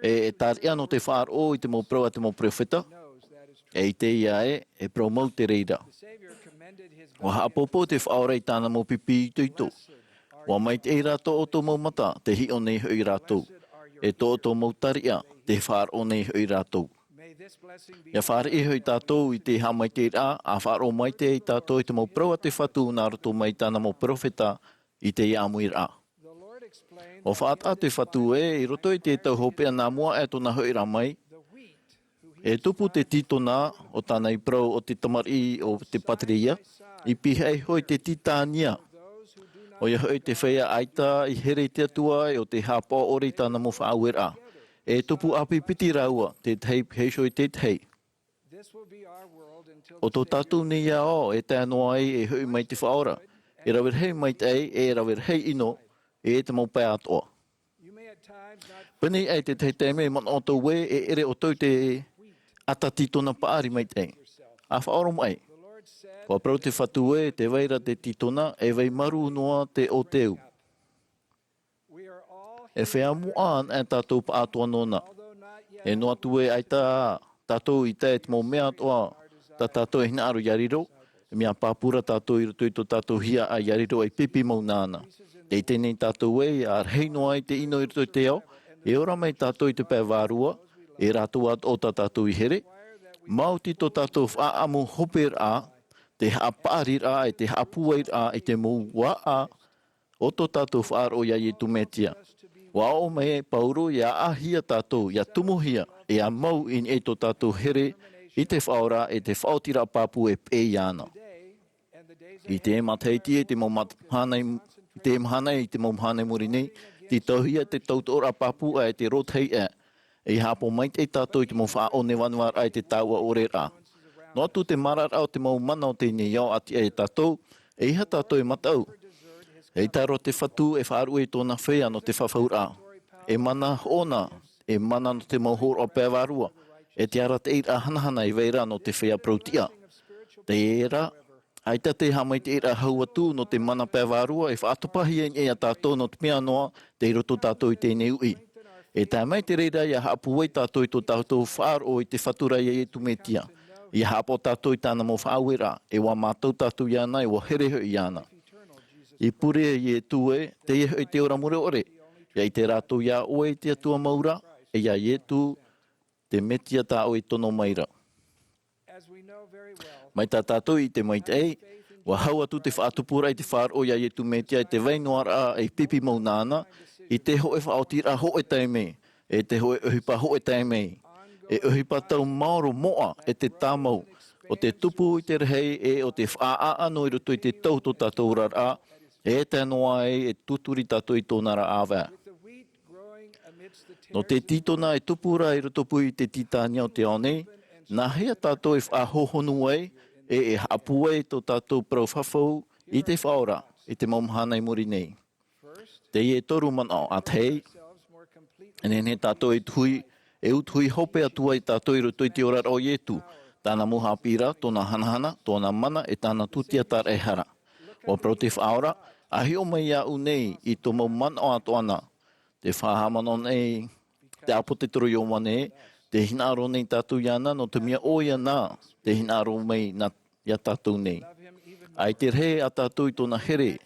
e, e tāriʻa nō te faʻaroʻo i te mau parau a te mau perofeta, e ʻite ia ē, e parau mau te reira. ʻUa haʻapōpou te Faʻaora i tāna mau pipi itoito. ʻUa maitaʻi rā tō ʻoutou mau mata, tē hiʻo nei hoʻi rātou. E tō ʻoutou mau tāriʻa, tē faʻaroʻo nei hoʻi rātou. ʻIa fāriʻi hoʻi tātou i te haʻamaitaʻiraʻa, ʻa faʻaroʻo maitaʻi tātou i te mau parau a te Fatu nā roto mai i tāna mau perofeta, i teie ʻāmuiraʻa. ʻUa faʻataʻa te Fatu ē, i roto i te tau hopeʻa nā mua aʻe tōna hoʻiraʻa mai, e tupu te tītona o tāna i parau o te tamariʻi o te pātireia, i pihaʻi iho i te tītania. ʻOia hoʻi te feiā ʻaita i here i te Atua e ʻo tē haʻapaʻo ʻore i tāna mau faʻaueraʻa. E tupu ʻāpī piti rāua, te tahi i pihaʻi iho i te tahi. ʻO tō tātou nei ao e tae noa ai e hoʻi mai te Faʻaora, e rave rahi maitaʻi, e rave rahi ʻino, e te mau pae atoʻa. Pēnei aʻe te tahi taime e manaʻo ʻoutou ē, e ʻere ʻoutou i te ʻata tītona paʻari maitaʻi. ʻA faʻaoromaʻi. ʻUa parau te Fatu ē, tē vai ra te tītona, e vai marū noa te ʻōteu. E feiā moʻa anaʻe tātou pāʻatoʻa nōna. E noa atu ē ʻaita tātou i tae i te mau mea atoʻa, tā tātou e hinaʻaro ʻia riro, e mea pāpū ra tātou i roto i tō tātou hiaʻai ʻia riro ei pipi mau nāna. Tē ʻite nei tātou ē, ʻia rahi noa ai te ʻino i roto i te ao, e ora mai tātou i te pae vārua, e rātou atoʻa tā tātou i here, maoti tō tātou faʻaʻamu hoperaʻa, te haʻapaʻariraʻa, e te haʻapūairaʻa, i te mau vaʻa, o tō tātou faʻaroʻo iā Ietu Metia. ʻUa aʻo mai e Pauro ʻia ʻāhia tātou, ʻia tumuhia, e ʻia mau i niʻa i tō tātou here i te Faʻaora e te faʻaotiraʻa pāpū e peʻe iāna. I te matahiti, i te mau mat-, mahana i, i te mahana, i te mau mahana i muri nei, tītauhia te tautoʻoraʻa pāpū ʻae, te rōtahi ʻae, ʻia haʻapaʻo maitaʻi tātou i te mau faʻaʻonevanevaraʻa i te taua ʻoreraʻa. Noa atu te maraʻaraʻa o te mau mana o teie nei ao ʻa tiʻa iā tātou, ʻeiaha tātou e mataʻu. ʻEita roa te Fatu e faʻaruʻe i tōna feiā nō te fafauraʻa. E mana hoʻona, e mana nō te mau hōroʻa pae vārua, e te arataʻiraʻa hanahana e vai ra nō te feiā parau-tiʻa. Terā, ʻaita te haʻamaitaʻiraʻa hau atu nō te mana pae vārua e faʻatopahia i niʻa iā tātou nō te mea noa tei roto tātou i teie nei uʻi. E tae mai te reira ʻia haʻapūai tātou i tō tātou faʻaroʻo i te Fatu ra iā Ietu Metia. ʻIa haʻapaʻo tātou i tāna mau faʻaueraʻa, e ʻua mātau tātou iāna, e ʻua here hoʻi iāna. I pure e Ietu ē, teie hoʻi te ora mure ʻore, ʻia ʻite rātou iā ʻoe i te Atua mau ra, e iā Ietu, te Metia tā ʻoe i tono mai ra. Mai tā tātou i ʻite maitaʻi, ʻua hau atu te faʻatupuraʻa i te faʻaroʻo iā Ietu Metia i te vai noa ra ei pipi mau nāna, i te hōʻē faʻaotiraʻa hōʻē taime, e te hōʻē ʻohipa hōʻē taime, e ʻohipa tau maoro moʻa e te tāmau, o te tupu i te rahi e o te faʻaʻaʻano i roto i te tau tō tātou oraraʻa, e tae noa ai e tūturi tātou i tōna rā ʻāvae. Nō te tītona e tupu ra i roto pū i te tītania o te ao nei, nā hea tātou e faʻahohonu ai e e haʻapūai tō tātou parau fafau i te faʻaora i te mau mahana i muri nei. Teie e toru manaʻo. ʻĀtahi, e nehenehe tātou e tuhi, e utuhi hope atu ai tātou i roto i te oraraʻa o Ietu, tāna mau haʻapiʻiraʻa, tōna hanahana, tōna mana, e tāna tūtiataraʻa e hara. ʻUa parau te faʻaora, a hiʻo mai iāʻu nei i tō mau manaʻo atoʻa na. Te faʻahaʻamanaʻo nei, te ʻāpōsetolo Ioane, te hinaʻaro nei tātou iāna, nō te mea ʻoia na te hinaʻaro mai nā iā tātou nei. ʻAita e rahi ā tātou i tōna here,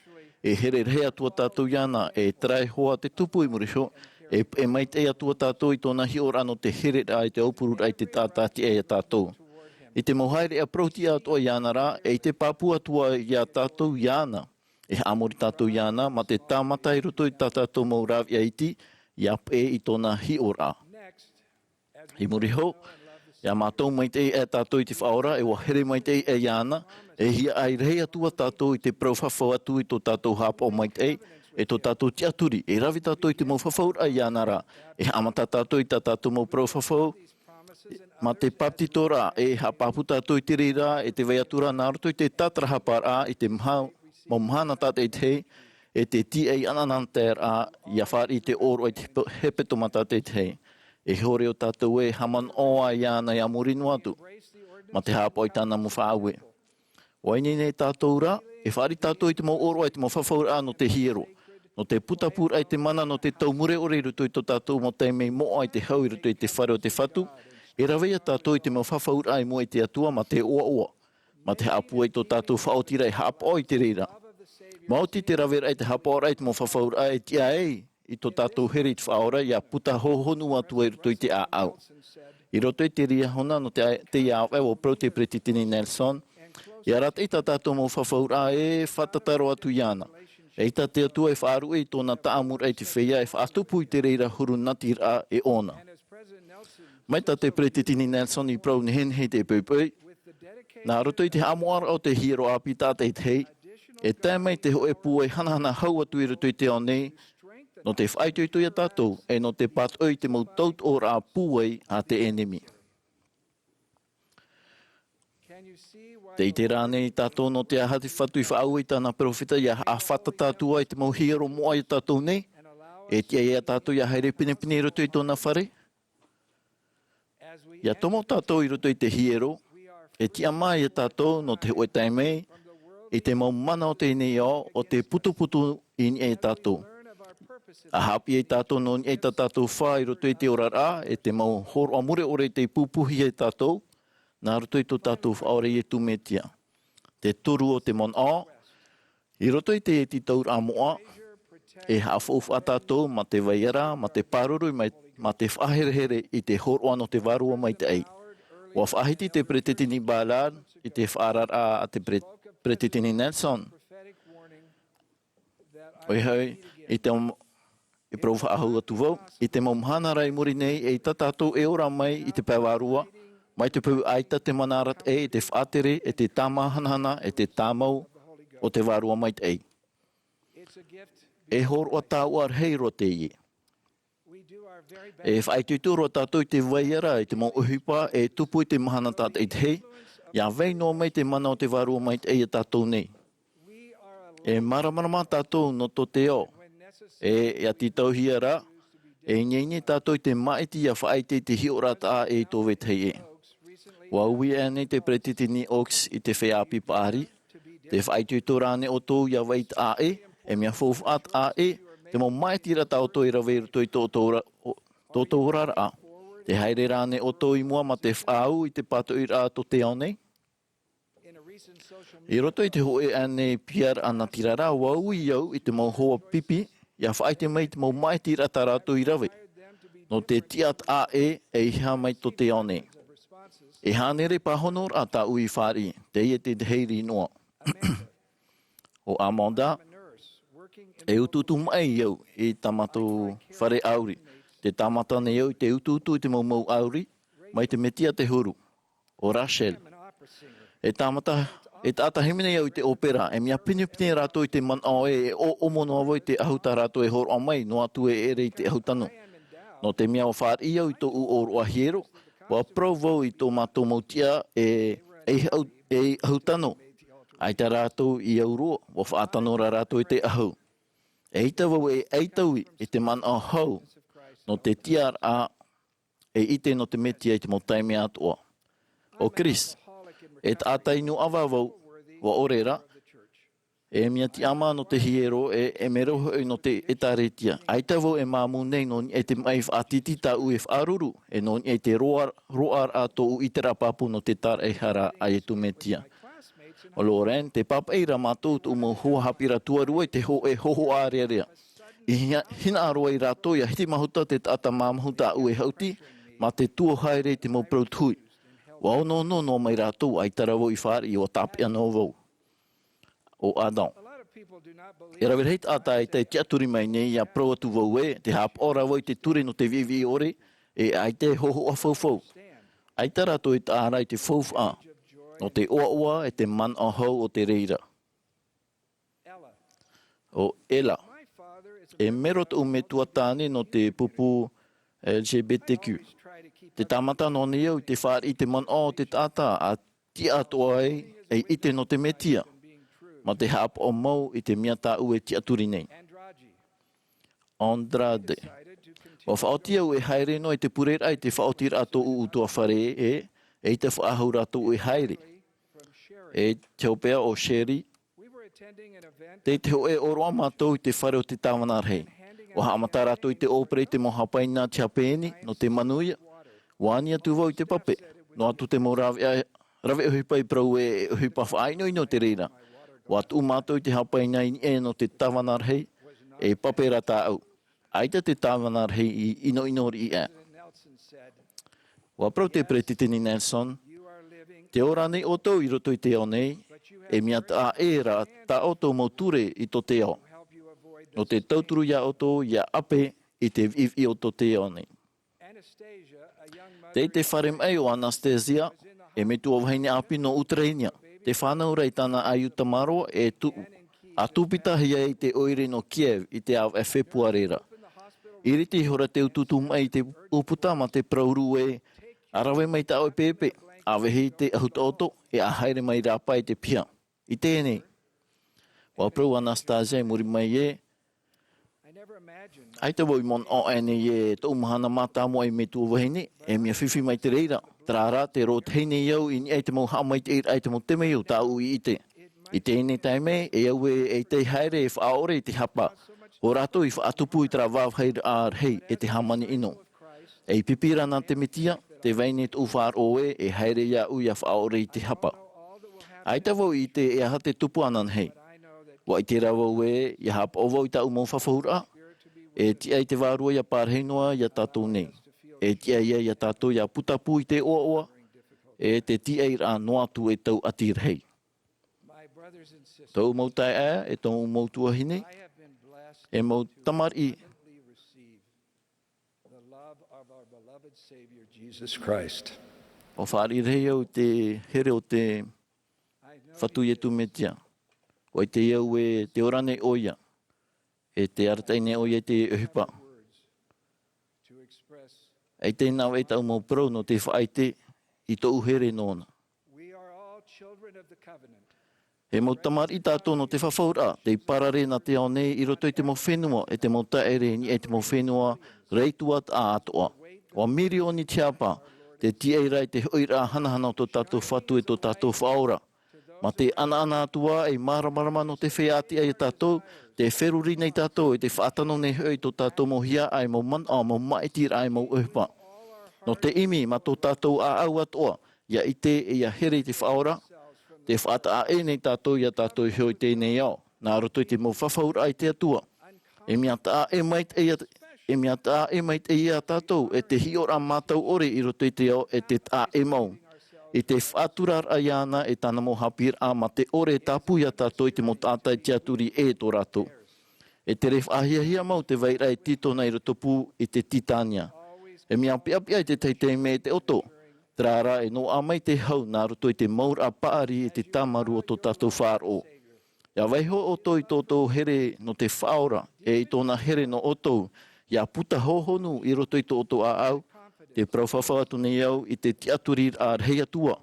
e here rahi atu ā tātou iāna, e terā iho ā te tupu i muri iho, e, e maitaʻi atu ā tātou i tōna hiʻoraʻa nō te hereraʻa i te aupururaʻa i te taʻata tiʻa iā tātou. I te mau haereʻa parau-tiʻa atoʻa iāna rā, e i te pāpū atu ā iā tātou iāna, e haʻamori tātou iāna, mā te tāmata i roto i tā tātou mau rāveʻa iti, ʻia peʻe i tōna hiʻoraʻa. I muri iho, ʻia mātau maitaʻi aʻe tātou i te faʻaora, e ʻua here maitaʻi aʻe iāna, e hiaʻai rahi atu ā tātou i te parau fafau atu i tō tātou haʻapaʻo maitaʻi, e tō tātou tiʻaturi, e rave tātou i te mau fafauraʻa iāna rā, e haʻamata tātou i tā tātou mau parau fafau, mā te bāpetizoraʻa, e haʻapāpū tātou i te reira, e tē vai atu ra nā roto i te tātarahaparaʻa, i te maha-, mau mahana tātaʻitahi, e te tīaʻi anaanataeraʻa, ʻia fāriʻi i te ʻōroʻa i te hepe-, hepetoma tātaʻitahi. E hore ō tātou e haʻamanaʻo ā iāna ʻia muri noa atu, mā te haʻapaʻo i tāna mau faʻaue. ʻUa ineine tātou ra, e fāriʻi tātou i te mau ʻōroʻa, i te mau fafauraʻa nō te hiero, nō te putapūraʻa i te mana, nō te tau mure ʻore i roto i tō tātou mau taime moʻa i te hau i roto i te fare o te Fatu, e rave ā tātou i te mau fafauraʻa i mua i te Atua mā te ʻoaʻoa, mā te haʻapūai i tō tātou faʻaotiraʻa e haʻapaʻo i te reira. Maoti te raveraʻa i te haʻapaʻoraʻa i te mau fafauraʻa e tiʻa ai i tō tātou here i te Faʻaora, ʻia puta hohonu atu ai i roto i te ʻāʻau. I roto i te reira hona nō te, teie ʻāvaʻe, ʻua parau te Peretiteni Nelson, ʻia arataʻi tā tātou mau fafauraʻa e fātata roa atu iāna. ʻEita te Atua e faʻaruʻe i tōna taʻamuraʻa i te feiā, e faʻatupu i te reira huru natiraʻa e ʻōna. Mai tā te Peretiteni Nelson i parau nehenehe i te poʻipoʻi, nā roto i te haʻamoʻaraʻa o te hiero ʻāpī tātaʻitahi, e tae mai te hōʻē pūai hanahana hau atu i roto i te ao nei, nō te faʻaitoito iā tātou, e nō te pātoʻi i te mau tautoʻoraʻa pūai a te ʻenemi. Tē ʻite ra ānei tātou nō te aha te Fatu i faʻaue i tāna peropheta ʻia haʻafātata atu ai te mau hiero moʻa iā tātou nei, e tiʻa iā tātou ʻia haere pinepine i roto i tōna fare? ʻIa tomo tātou i roto i te hiero, e tiʻamā iā tātou nō te hōʻē taime, i te mau mana o teie nei ao, ʻo te putuputu i niʻa iā tātou. ʻA haʻapiʻi ai tātou nō niʻa i tā tātou fā i roto i te oraraʻa, e te mau hōroʻa mure ʻore tei pupuhi iā tātou, nā roto i tō tātou Faʻaora Iesu Mesia. Te toru o te manaʻo, i roto i te tītauraʻa moʻa, e haʻafaufaʻa tātou mā te vai ra, mā te pāruru, mā, mā te faʻaherehere i te hōroʻa nō te Vārua Maitaʻi. ʻUa faʻahiti te Peretiteni Ballard i te faʻaararaʻa a te Pere-, Peretiteni Nelson. ʻOia hoʻi, i te, e parau faʻahou atu vau, i te mau mahana ra i muri nei, eʻita tātou e ora mai i te pae vārua, mai te peu ʻaita te mana arataʻi, e te faʻatere, e te tāmāhanahana, e te tāmau o te Vārua Maitaʻi. E hōroʻa taoʻa rahi roa teie. E faʻaitoito roa tātou i te vai ra i te mau ʻohipa e tupu i te mahana tātaʻitahi, ʻia vai noa mai te mana o te Vārua Maitaʻi iā tātou nei. E māramarama tātou nō tō te ao, e, ʻia tītauhia ra, e ineine tātou i te māʻiti ʻia faʻaʻite i te hiʻoraʻa taʻa ʻē i tō vetahi ʻē. ʻUa ui ānei te Peretiteni Oaks i te feiā ʻāpī paʻari, tē faʻaitoito ra ānei ʻoutou ʻia vai taʻa ʻē, e mea faufaʻa taʻa ʻē, te mau māʻitiraʻa tā ʻoutou e rave i roto i tō ʻoutou ra-, o-, tō ʻoutou oraraʻa? Tē haere ra ānei ʻoutou i mua mā te faʻaau i te pātoʻiraʻa tō te ao nei? I roto i te hōʻē ānei piaraʻa natirara, ʻua ui au i te mau hoa pipi, ʻia faʻaʻite mai i te mau māʻitiraʻa tā rātou i rave, nō te tiʻa taʻa ʻē, ʻeiaha mai tō te ao nei. E hānere pāhonoraʻa tāʻu i fāriʻi, teie te tahi rinoa. ʻO Amanda, e utuutu maʻi au i tā mātou fare ʻauri. Tē tāmata nei au i te utuutu i te mau mau ʻauri, mai te mea tiʻa te huru. ʻO Rachel, E tāmata, e taʻata hīmene au i te ʻōpera, e mea pinepine rātou i te manaʻo ē, e ʻōʻomo noa vau i te ʻahu tā rātou e hōroʻa mai, noa atu e ʻere i te ʻahu tano. Nō te mea ʻua fāriʻi au i tōʻu ʻōroʻa hiero, ʻua parau vau i tō mātou mau tiʻa e, e ʻahu, e ʻahu tano. ʻAita rātou i au roa, ʻua faʻatano rā rātou i te ʻahu. E ʻaita vau e ʻaitaui i te manaʻo hau, nō te tiʻaraʻa e ʻite nō te Mesia i te mau taime atoʻa. ʻO Chris, e taʻata inu ʻava vau, ʻua ʻore rā, e mea tiʻamā nō te hiero, e, e mero hoʻi nō te ʻĒtārētia. ʻAita vau e māmū nei nō niʻa i te maʻi faʻatītī tāʻu e faʻaruru, e nō niʻa i te roa, roaraʻa tōʻu ʻiteraʻa pāpū nō te tāraʻehara a Iesu Mesia. ʻO Lauren, tē pāpaʻi ra mātou tōʻu mau hoa haʻapiʻiraʻa tuarua i te hōʻē hōhoʻa ʻārearea. I hina-, hinaʻaro ai rātou ʻia hitimahuta te taʻata māmahu tāʻu e haʻuti, mā te tuō haere i te mau parau tuhi. ʻUa onoono noa mai rātou, ʻaita rā vau i fāriʻi, ʻua tāpeʻa noa vau. ʻO Adam. E rave rahi taʻata ʻaita e tiʻaturi mai nei ʻia parau atu vau ē, tē haʻapaʻo ra vau i te ture nō te viʻiviʻi ʻore, e ʻaita e hōhoʻa faufaʻa. ʻAita rātou e taʻa ra i te faufaʻa, nō te ʻoaʻoa e te manaʻo hau o te reira. ʻO Ella. E mero tōʻu metua tāne nō te pupu L G B T Q. Tē tāmata noa nei au i te fāriʻi i te manaʻo o te taʻata ʻa tiʻa atoʻa ai, ei ʻite nō te Mesia. Mā te haʻapaʻo mau i te mea tāʻu e tiʻaturi nei. Andrade. ʻUa faʻaoti au e haere noa i te pureraʻa i te faʻaotiraʻa tōʻu ʻutuāfare ē, eʻita faʻahou rātou e haere. E te hopeʻa ʻo Sherry, tei te hōʻē ʻōroʻa mātou i te fare o te tāvana rahi. ʻUa haʻamata rātou i te ʻōpere i te mau hāpaina tihapeini, nō te manuia. ʻUa ani atu vau i te pape, noa atu te mau raveʻa, rave ʻohipa i parau ē, e ʻohipa faʻaʻinoʻino te reira. ʻUa tuʻu mātou i te hāpaina i niʻa nō te tāvana rahi, e pape ra tāʻu. ʻAita te tāvana rahi i ʻinoʻino riʻi aʻe. ʻUa parau te Peretiteni Nelson, tē ora nei ʻoutou i roto i te ao nei, e mea taʻa ʻē rā tā ʻoutou mau ture i tō te ao. Nō te tauturu ia ʻoutou ʻia ʻape i te viʻiviʻi o tō te ao nei. Tei te fare maʻi ʻo Anastasia, e metua vahine ʻāpī nō Uterania, tē fānau ra i tāna ʻaiū tamaroa e tuʻu, ʻa tūpitahia i te ʻoire nō Kiev i te ʻāvaʻe Fepuare ra. ʻIriti ihora te utuutu maʻi i te ʻūputa mā te parau ē, ʻa rave mai tā ʻoe pēpē, ʻa vehe i te ʻahu taʻoto, e ʻa haere mai rāpae i te piha. I teie nei. ʻUa parau Anastasia i muri mai ē, ʻaita vau i manaʻo aʻe nei ē, tōʻu mahana mātāmua ei metua vahine, e mea fifi mai te reira. Terā rā, tē rōtahi nei au i niʻa i te mau haʻamaitaʻiraʻa i te mau temeio tāʻu i ʻite. I teie nei taime, e au ē, eʻita e haere e faʻaʻore i te hapa. ʻO rātou i faʻatupu i terā vāvāhiraʻa rahi e te hāmani ʻino. E i pipi ra nā te Mesia, tē vai nei tōʻu faʻaroʻo ē, e haere iāʻu ʻia faʻaʻore i te hapa. ʻAita vau i ʻite e aha te tupu ananahi. ʻUa ʻite rā vau ē, ʻia haʻapaʻo vau i tāʻu mau fafauraʻa, e tiʻa i te Vārua ʻia parahi noa ia tātou nei. E tiʻa ia ia tātou ʻia putapū i te ʻoaʻoa, e te tiʻairaʻa noa atu e tauʻati rahi. Tōʻu mau taeaʻe, e tōʻu mau tuahine, e mau tamariʻi, ʻua fāriʻi rahi au i te here o te Fatu Iesu Mesia. ʻUa ʻite au ē tē ora nei ʻoia, e tē arataʻi nei ʻoia i te ʻohipa. ʻAita e nā vai tāʻu mau parau nō te faʻaʻite i tōʻu here nōna. E mau tamariʻi tātou nō te fafauraʻa, tei parare nā te ao nei i roto i te mau fenua, e te mau taʻere i niʻa i te mau fenua, raitua taʻatoʻa. ʻUa mirioni te hapa, tē tiʻa ra i te hoʻiraʻa hanahana o tō tātou Fatu e tō tātou Faʻaora. Mā te ʻanaʻana atu ā ei māramarama nō te feiā tiʻa ia tātou, tē feruri nei tātou e tē faʻatano nei hoʻi tō tātou mau hiaʻai, mau manaʻo, mau māʻitiraʻa, mau ʻohipa. Nō te ʻimi mā tō tātou ʻāʻau atoʻa, ʻia ʻite e ʻia here i te Faʻaora, tē faʻataʻa ʻē nei tātou ia tātou iho i teie nei ao, nā roto i te mau fafauraʻa i te Atua. E mea taʻa ʻē maitaʻi ia, e mea taʻa ʻē maitaʻi ia tātou, e te hiʻoraʻa mātau ʻore i roto i te ao, e te taʻa ʻē mau. I te faʻaturaraʻa iāna e tāna mau haʻapiʻiraʻa mā te ʻore e tāpū ia tātou i te mau taʻata e tiʻaturi ʻē tō rātou. E tere faʻahiahia mau te vairaʻa e tītona i roto pū i te tītania. E mea piʻapiʻa i te tahi taime e te ʻoto. Terā rā, e noaʻa mai te hau nā roto i te mauraʻa paʻari e te tāmarū o tō tātou faʻaroʻo. ʻIa vaiiho ʻoutou i tō ʻoutou here nō te Faʻaora, e i tōna here nō ʻoutou, ʻia puta hōhonu i roto i tō ʻoutou ʻāʻau. Te parau fafau atu nei au i te tiʻaturiraʻa rahi atu ā,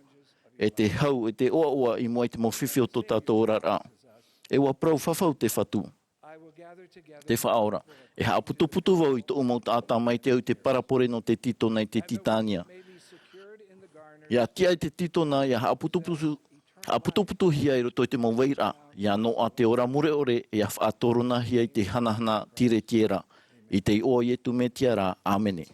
e te hau, e te ʻoaʻoa i mua i te mau fifi o tō tātou oraraʻa. E ʻua parau fafau te Fatu, te Faʻaora, e haʻaputuputu vau i tōʻu mau taʻata mai te au i te parabole nō te tītona i te Tītania. ʻIa tiʻa i te tītona, ʻia haʻaputuputu, haʻaputuputuhia i roto i te mau vairaʻa, ʻia noaʻa te ora mure ʻore, ʻia faʻatoronahia i te hanahana tiretiera. I te iʻoa o Ietu Metia rā, ʻāmene.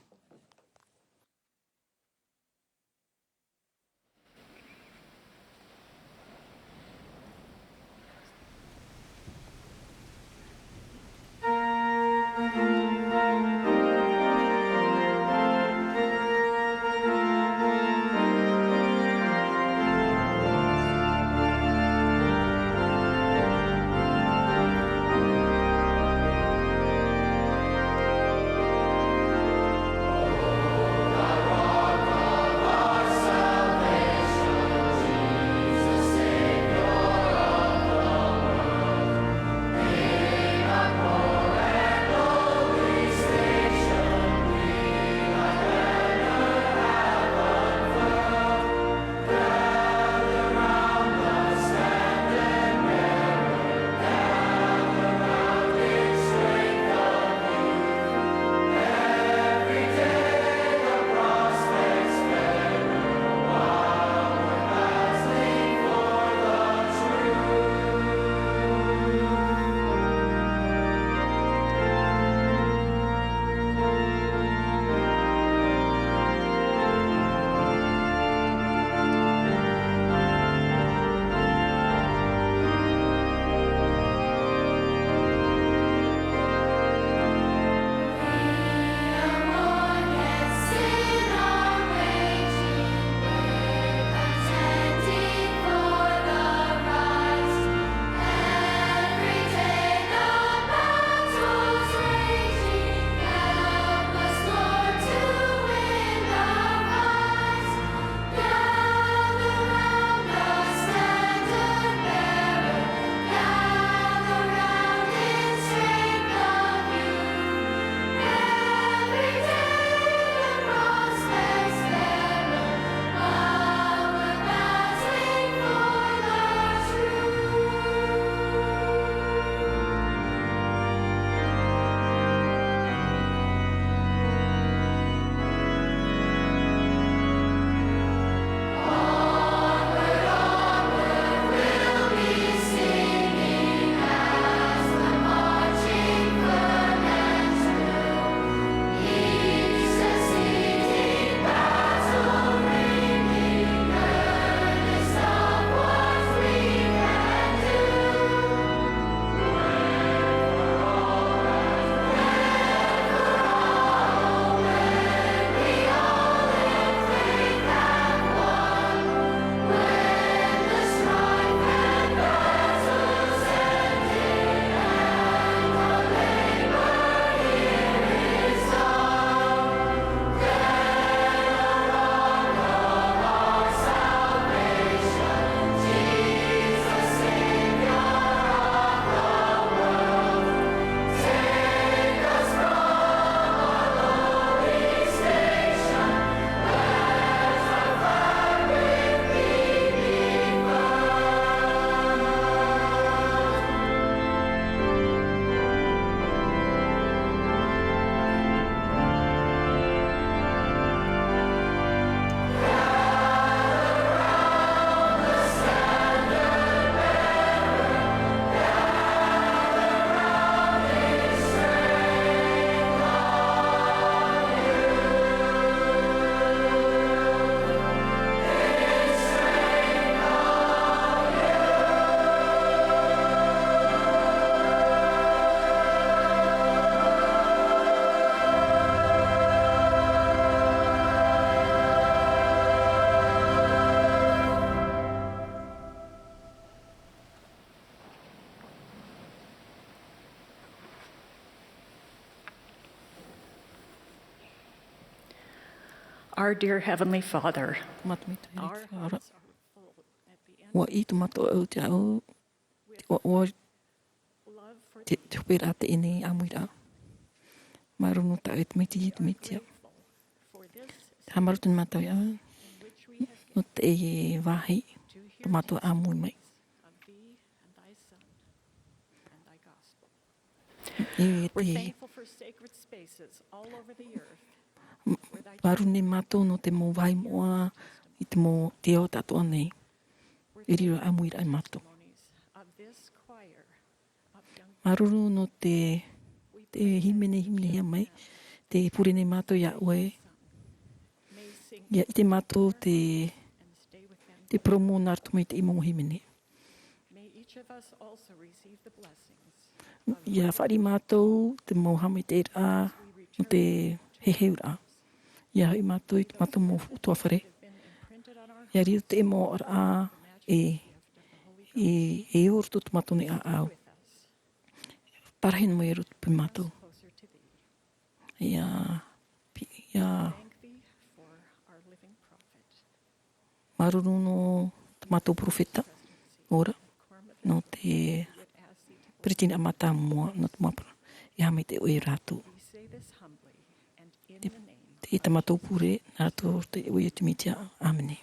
Our dear Heavenly Father, Mātou Metua ora. Ua ʻī tō mātou ʻāʻau i te ʻoaʻoa, te, te hope ra teie nei ʻāmuiraʻa. Māuruuru nō tāʻu e Tamaiti, e Tamaiti. Haʻamāuruuru atu nei mātou iā ʻoe, nō teie vāhi, tō mātou ʻāmui mai. E te, We're thankful for sacred spaces all over the earth. Māuruuru nei mātou nō te mau vāhi moʻa i te mau, te ao atoʻa nei. E riro ʻāmuiraʻa iā mātou. Māuruuru nō te, te hīmene, hīmenehia mai, tē pure nei mātou iā ʻoe. ʻIa ʻite mātou te, te parau mau nā roto mai i teie mau hīmene. ʻIa fāriʻi mātou te mau haʻamaitaʻiraʻa nō te heheuraʻa. ʻIa hoʻi mātou i tō mātou mau ʻutuāfare. ʻIa riro teie mau ʻōraʻa e, e, e ō roto tō mātou nei ʻāʻau. Parahi mai i roto pē mātou. ʻIa, ʻia, Māuruuru nō tō mātou perofeta, ora, nō te peresideni mātāmua, nō te mau parau, ʻia haʻamaitaʻi ʻoe iā rātou. Te, te, tā mātou pure, nā roto i te iʻoa o Iesu Mesia, ʻāmene.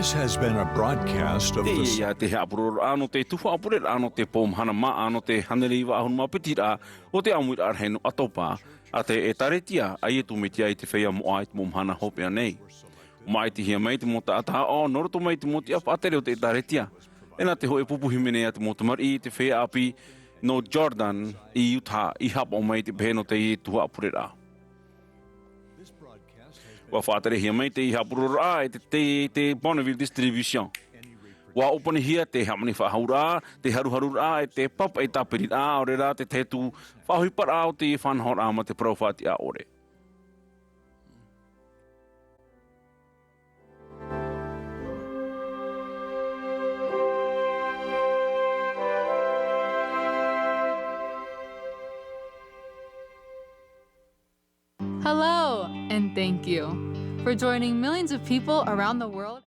This has been a broadcast of the Teie te haʻapuroroʻa nō te tuhaʻa pureraʻa nō te pō mahana māʻa nō te hānere iva ʻahuru mā piti raʻa o te ʻāmuiraʻa rahi nō ʻAtopa, a te ʻĒtārētia a Iesu Mesia i te feiā moʻa i te mau mahana hopeʻa nei. ʻUa māʻitihia mai te mau taʻata aʻo nō roto mai i te mau tiʻa faʻatere o te ʻĒtārētia. E nā te hōʻē pupu hīmene a te mau tamariʻi i te feiā ʻāpī nō Jordan i Utah i haʻapaʻo mai i te pehe nō teie tuhaʻa pureraʻa. ʻUa faʻaterehia mai teie haʻapuroroʻa e te, te, te Bonneville Distribution. ʻUa ʻōpanihia te hāmani faʻahou ra, te haruharu ra, e te pāpaʻi tāpiri ra, ʻaore rā te tahi atu faʻaʻohiparaʻa o te faʻanahoraʻa mā te parau faʻatiʻa ʻore. Hello, and thank you for joining millions of people around the world.